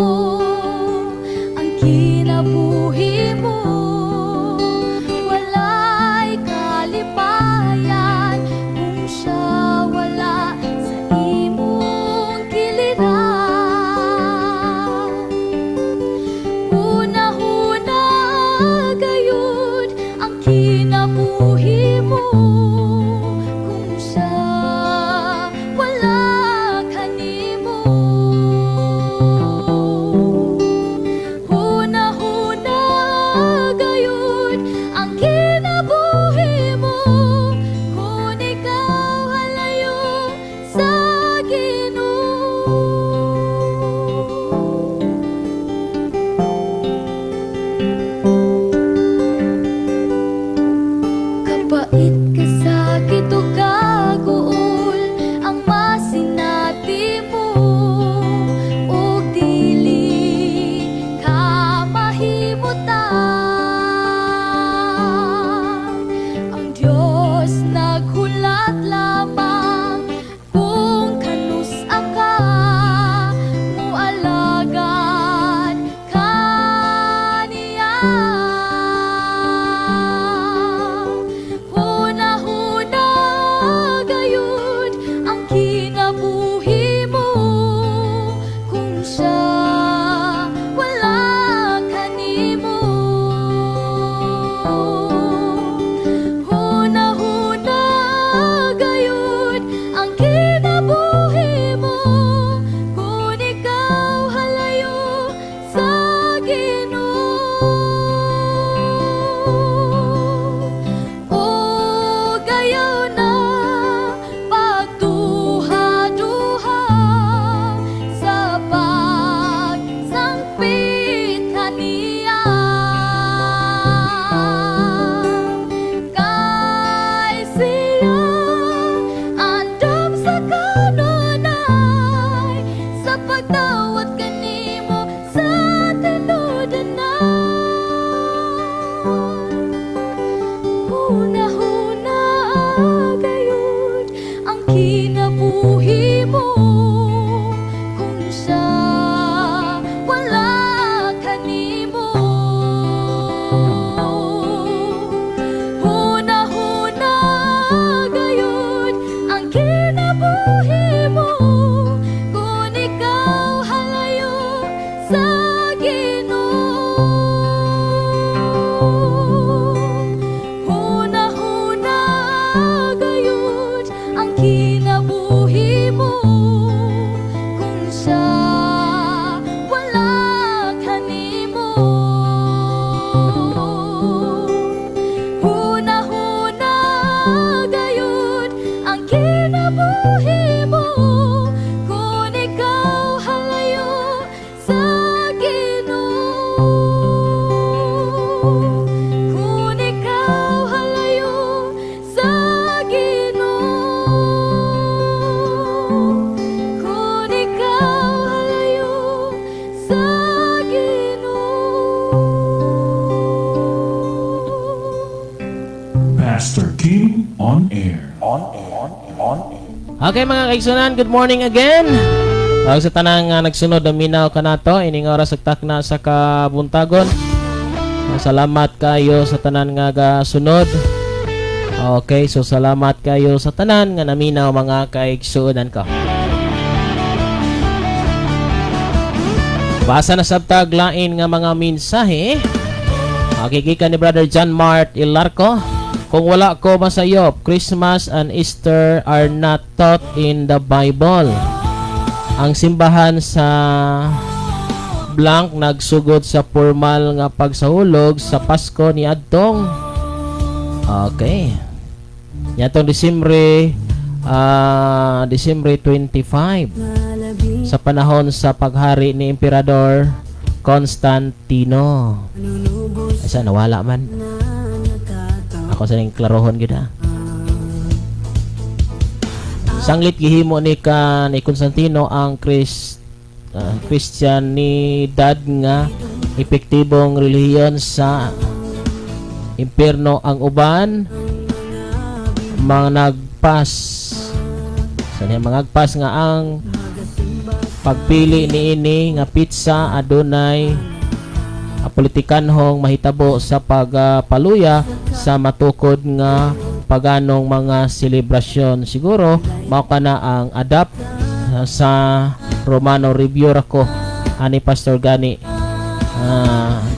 Kinabuhi mo kung siya wala kanimo? Huna-huna gayud ang kinabuhi mo kung ikaw halayo sa Ginoo. Huna-huna gayud ang kinabuhi mo kung siya wala kanimo. Huna-huna gayud ang kinabuhi mo kung ikaw halayo sa Ginoo. Kung ikaw halayo sa Ginoo. Kung ikaw halayo sa Ginoo. Pastor Kim on air. Okay, mga kaigsunan, good morning again. Ug sa tanang nagsunod na minaw kanato ining oras ug takna sa kabuntagon. Salamat kayo sa tanan nga gasunod. Okay, so salamat kayo sa tanan nga naminaw, mga kaigsuonan ko. Basa na sabtag lain nga mga mensahe. Okay, gikan ni Brother John Mart Ilarco. Kung wala ko masayop, Christmas and Easter are not taught in the Bible. Ang simbahan sa blank nagsugod sa formal nga pagsahulog sa Pasko ni adtong, okay. Niadtong Disyembre 25 sa panahon sa paghari ni Emperador Constantino. Ay, sa nawala man. Ako sa ning klarohon gyud ha. Sanglit gihimo ni ka ni Constantino ang Christianidad nga epektibong relihiyon sa impierno, ang uban mga nagpas sa niya mangagpas nga ang pagpili niini nga petsa adunay politikanhong mahitabo sa pagpaluya sa matukod nga paganong mga selebrasyon. Siguro mao kana ang adapt sa Romano review ra ko ani, Pastor, gani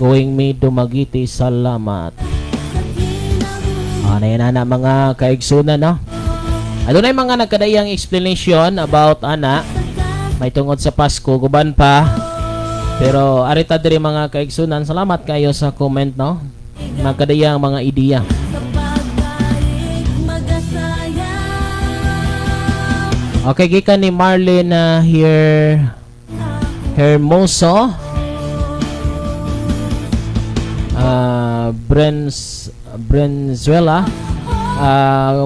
going me Dumaguete. Salamat. Na yan na, mga kaigsunan, no? Adunay mga nagkadaiyang explanation about ana may tungod sa Pasko guban pa. Pero arita diri, mga kaigsunan, salamat kayo sa comment, no? Nagkadaiyang mga ideya. Magasaya. Okay, gikan ni Marlene here Hermoso. Brens Brenzuela.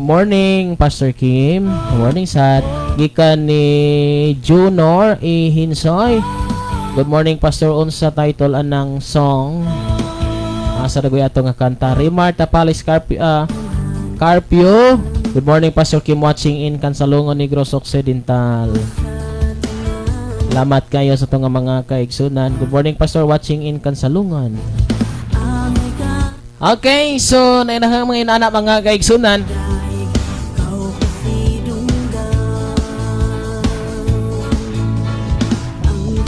Morning, Pastor Kim. Morning sad. Gikan ni Junor Ihinsoy. Good morning, Pastor. Unsa title anang song? Asa ra ato nga kanta? Rimar Tapalis Carpio, Carpio. Good morning, Pastor Kim, watching in Kansalungon, Negros Occidental. Salamat kayo sa itong mga kaigsunan. Good morning, Pastor, watching in Kansalungan. Okay, so nainahang mga inana, mga kaigsunan. Ikaw kasi dunggan ang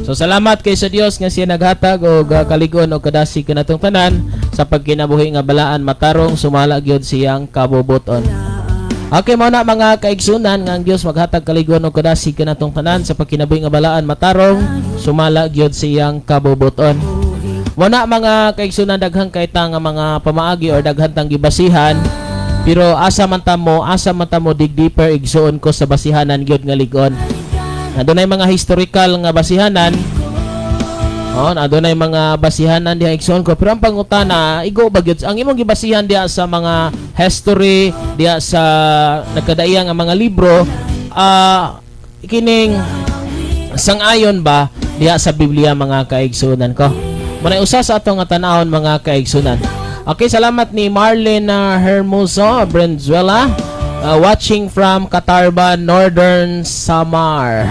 tanang So salamat kay sa Dios nga siya naghatag og kaligon og kadasig kanatong tanan sa pagkinabuhi nga balaan, matarong, sumala gyud siyang kabubuton. Okay, mao na, mga kaigsunan, nga ang Dios maghatag kaligon og kadasig kanatong tanan sa pagkinabuhi nga balaan, matarong, sumala gyud siyang kabubuton. Mao na, mga kaigsunan, daghan kay ta nga mga pamaagi or daghan tang gibasihan, pero asa man ta mo dig deeper, igsuon ko, sa basihanan gyud nga ligon. Adunay mga historical nga basihanan. Oh, adunay mga basihanan diha, igsuon ko. Pero ang pangutana, igo ba gyud ang imong gibasihan diha sa mga history, diha sa nagkadaiya nga mga libro, kining sang-ayon ba diha sa Biblia, mga kaigsunan ko? Muna usa sa atong nga tanawon, mga kaigsunan. Okay, salamat ni Marlene Hermoso Brenzuela. Watching from Katarban, Northern Samar.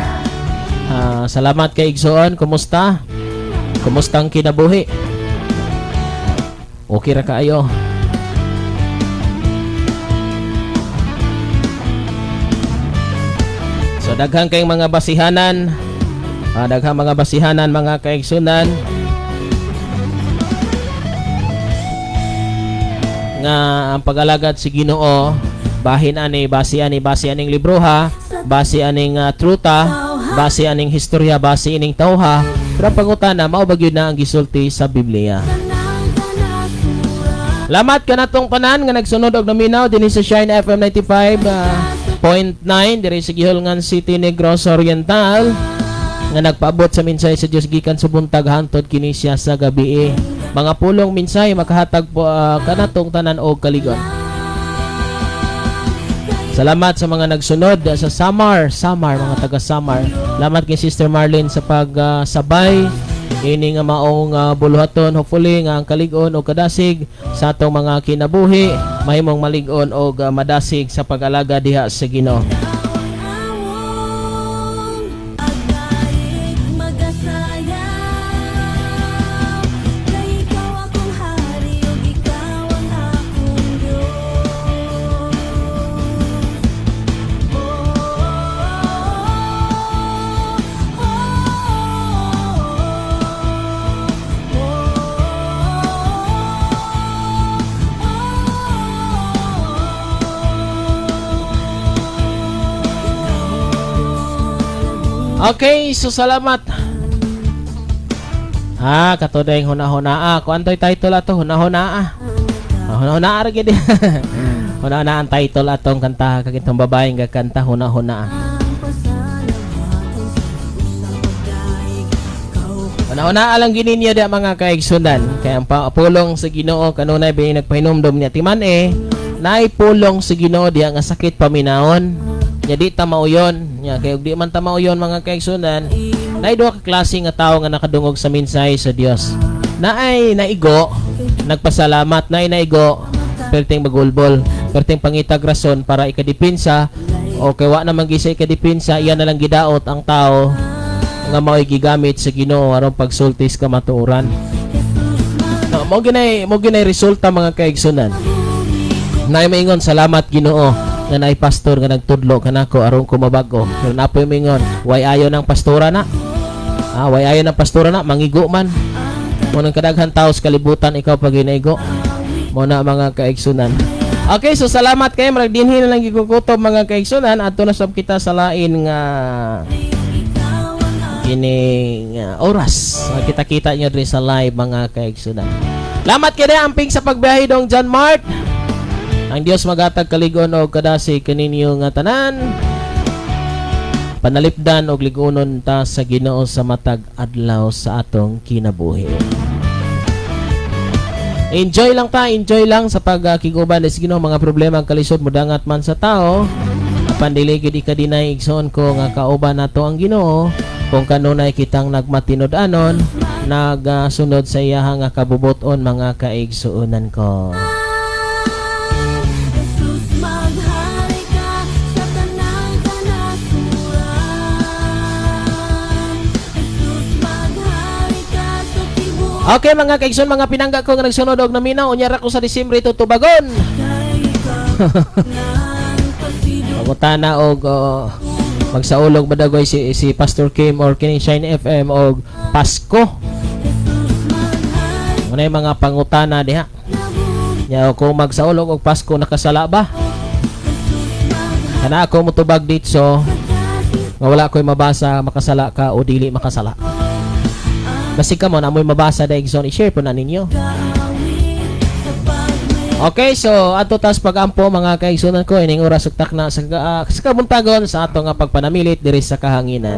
Salamat kay igsoon. Kumusta? Kumusta ang kinabuhi? Okay ra kaayo. So daghang kayong mga basihanan. Daghang mga basihanan mga kaigsunan nga ang pag-alagad si Ginoo bahin ani, base ani, base aning libroha, base aning truta, base aning historya, base ining tawha. Pero ang pangutana, mao ba gyud na ang gisulti sa Biblia? Lamat ka natong tanan nga nagsunod og naminaw dinhi sa Shine FM 95.9 diri sa Gihulngan City, Negros Oriental, nga nagpaabot sa mensahe sa Dios gikan sa buntag hantod kini siya sa gabi. Mga pulong mensahe makahatag po kanatong tanan og kaligon. Salamat sa mga nagsunod sa Samar, Samar, mga taga Samar. Salamat kay Sister Marlene sa pagsabay ini nga maong buluhaton. Hopefully nga ang kalig-on o kadasig sa atong mga kinabuhi mahimong malig-on og madasig sa pag-alaga diha sa Ginoo. Okay, so salamat. Ha, kato dayong huna-huna. Kung antoy title ato, huna-huna. Huna-huna ra gid. Huna-huna ang title atong kanta kag itong babaeng gakanta huna-huna. Huna-huna lang gini niyo diya mga kaigsunan. Kaya ang pulong sa Ginoo kanunay bi nagpahinumdom niya timan naay pulong sa Ginoo diya nga sakit paminahon. Nya di ta mauyon. Nya kay og di man ta mauyon mga kaigsunan, naay duha ka klase nga tawo nga nakadungog sa mensahe sa Dios. Naay naigo, nagpasalamat, naay naigo, perting magulbol, perting pangitag rason para ikadipinsa, o kay wa naman gisa ikadipinsa, iya na lang gidaot ang tao nga mao'y gigamit sa Ginoo aron pagsulti sa kamatuoran. No, mo ginay resulta mga kaigsunan. Naay maingon, salamat Ginoo nga naay pastor nga nagtudlo kanako aron ko mabago. Pero napoy maingon, way ayo ng pastora na. Way ayo ng pastora na, mangigo man. Mo nang kadaghan tao sa kalibutan, ikaw pag ginaigo. Mo na mga kaigsunan. Okay, so salamat kayo. Marag dinhi na lang gikukutob mga kaigsunan. Adto na sab kita sa lain nga kining oras. Kita-kita nyo diri sa live mga kaigsunan. Lamat kay amping sa pagbiyahe dong John Mart. Ang Dios magatag kaligon og kadasig kaninyo nga tanan. Panalipdan og ligunon ta sa Ginoo sa matag adlaw sa atong kinabuhi. Enjoy lang ta, enjoy lang sa pagkiguban sa Ginoo. Mga problema ang kalisod modangat man sa tao. Apan dili gid ikadinay igsoon ko nga kauban nato ang Ginoo kung kanunay kitang nagmatinud-anon, nagsunod sa iyaha nga kabubuton mga kaigsuonan ko. Okay mga kaigsoon, mga pinangga ko nga nagsunod og naminaw, unya ra ko sa Disyembre tutubagon. Pangutana og magsaulog badagoy si Pastor Kim or kining Shine FM og Pasko. Muna yung mga pangutana diha. Nya kung magsaulog og Pasko nakasala ba? Kana ako motubag ditso nga wala ko'y mabasa, makasala ka o dili makasala. Basig ka mo na mo'y mabasa dahil igsoon, i-share po na ninyo. Okay, so ato tas pag-ampo mga kaigsunan ko ining oras ug takna sa kabuntagon sa ato nga pagpanamilit diri sa kahanginan.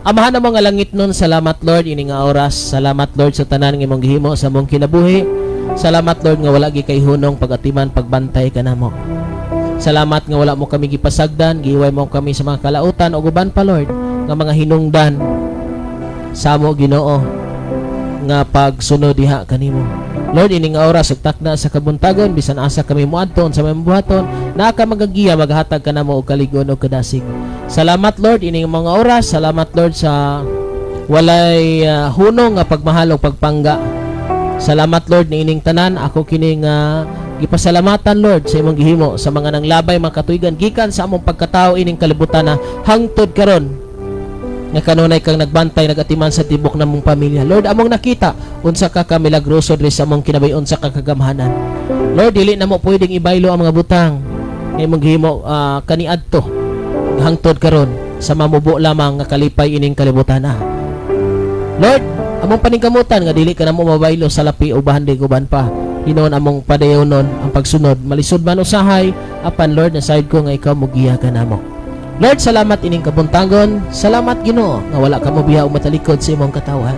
Amahan na mga langit nun, salamat Lord ini nga oras. Salamat Lord sa tanan nga imong gihimo sa among kinabuhi. Salamat Lord nga wala gi kay hunong pagatiman pagbantay kanamo. Salamat nga wala mo kami gipasagdan, gihiway mo kami sa mga kalautan ug uban pa Lord nga mga hinungdan sa amo Ginoo nga pagsunod diha kanimo. Lord, ining oras ug takna sa kabuntagon bisan asa kami moadto sa may buhaton, Naa ka magagiya, maghatag ka namo og kaligon og kadasig. Salamat, Lord, ining mga oras. Salamat, Lord, sa walay hunong nga pagmahal og pagpangga. Salamat, Lord, niining tanan. Ako kining gipasalamatan, Lord, sa imong gihimo sa mga nanglabay mga katuigan gikan sa among pagkatao ining kalibutan na hangtod karon nga kanunay kang nagbantay, nagatiman sa tibok namong pamilya. Lord, among nakita unsa ka kamilagroso diri sa among kinabuhi, unsa ka kagamhanan. Lord, dili namo pwedeng ibaylo ang mga butang nga imong gihimo kaniadto hangtod karon sa mamubo lamang nga kalipay ining kalibutan na. Lord, among paningkamutan nga dili ka namo mabaylo sa lapi o bahandig uban pa. Hinuon among padayonon ang pagsunod. Malisod man usahay, apan Lord, nasayod ko nga ikaw mogiya ka namo. Lord, salamat ining kabuntagon. Salamat, Ginoo, nga wala ka mobiya o matalikod sa imong katawhan.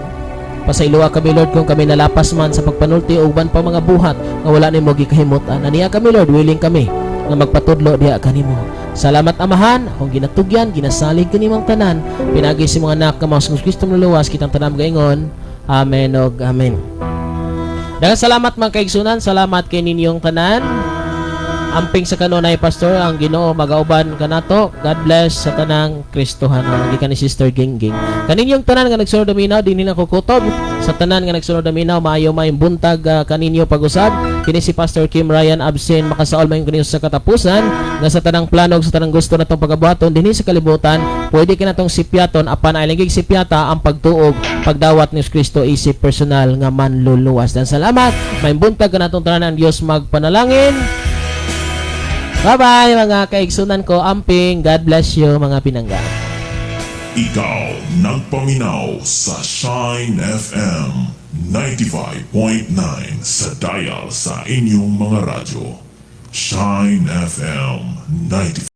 Pasayloa kami, Lord, kung kami nalapas man sa pagpanulti o uban pa mga buhat nga wala nimo gikahimutan. Aniya kami, Lord, willing kami nga magpatudlo diha kanimo. Salamat, Amahan, akong ginatugyan, ginasalig kanimong tanan. Pinagi sa mga anak nga mao si Kristo Manluluwas, kitang tanan gaingon. Amen og amen. Daghang salamat, mga kaigsunan, salamat kay ninyong tanan. Amping sa kanunay, Pastor, ang Ginoo magauban kanato. God bless sa tanang Kristohanon. Gikan ni Sister Gingging. Kaninyong tanan nga nagsunod minaw, dinhi lang ko kutob. Sa tanan nga nagsunod minaw, maayo maayong buntag kaninyo pag-usab. Kini si Pastor Kim Ryan Absin, makasaol man kaninyo sa katapusan nga sa tanang plano ug sa tanang gusto natong pagabuhaton dinhi sa kalibutan, pwede ka natong sipyaton, apan ay langig sipyata ang pagtuog, pagdawat ni Kristo isip personal nga manluluwas. Dan salamat. May buntag kanatong tanan, ang Dios magpanalangin. Bye-bye, mga kaigsunan ko. Amping. God bless you, mga pinangga. Ikaw nagpaminaw sa Shine FM 95.9 sa dial sa inyong mga radyo. Shine FM 95.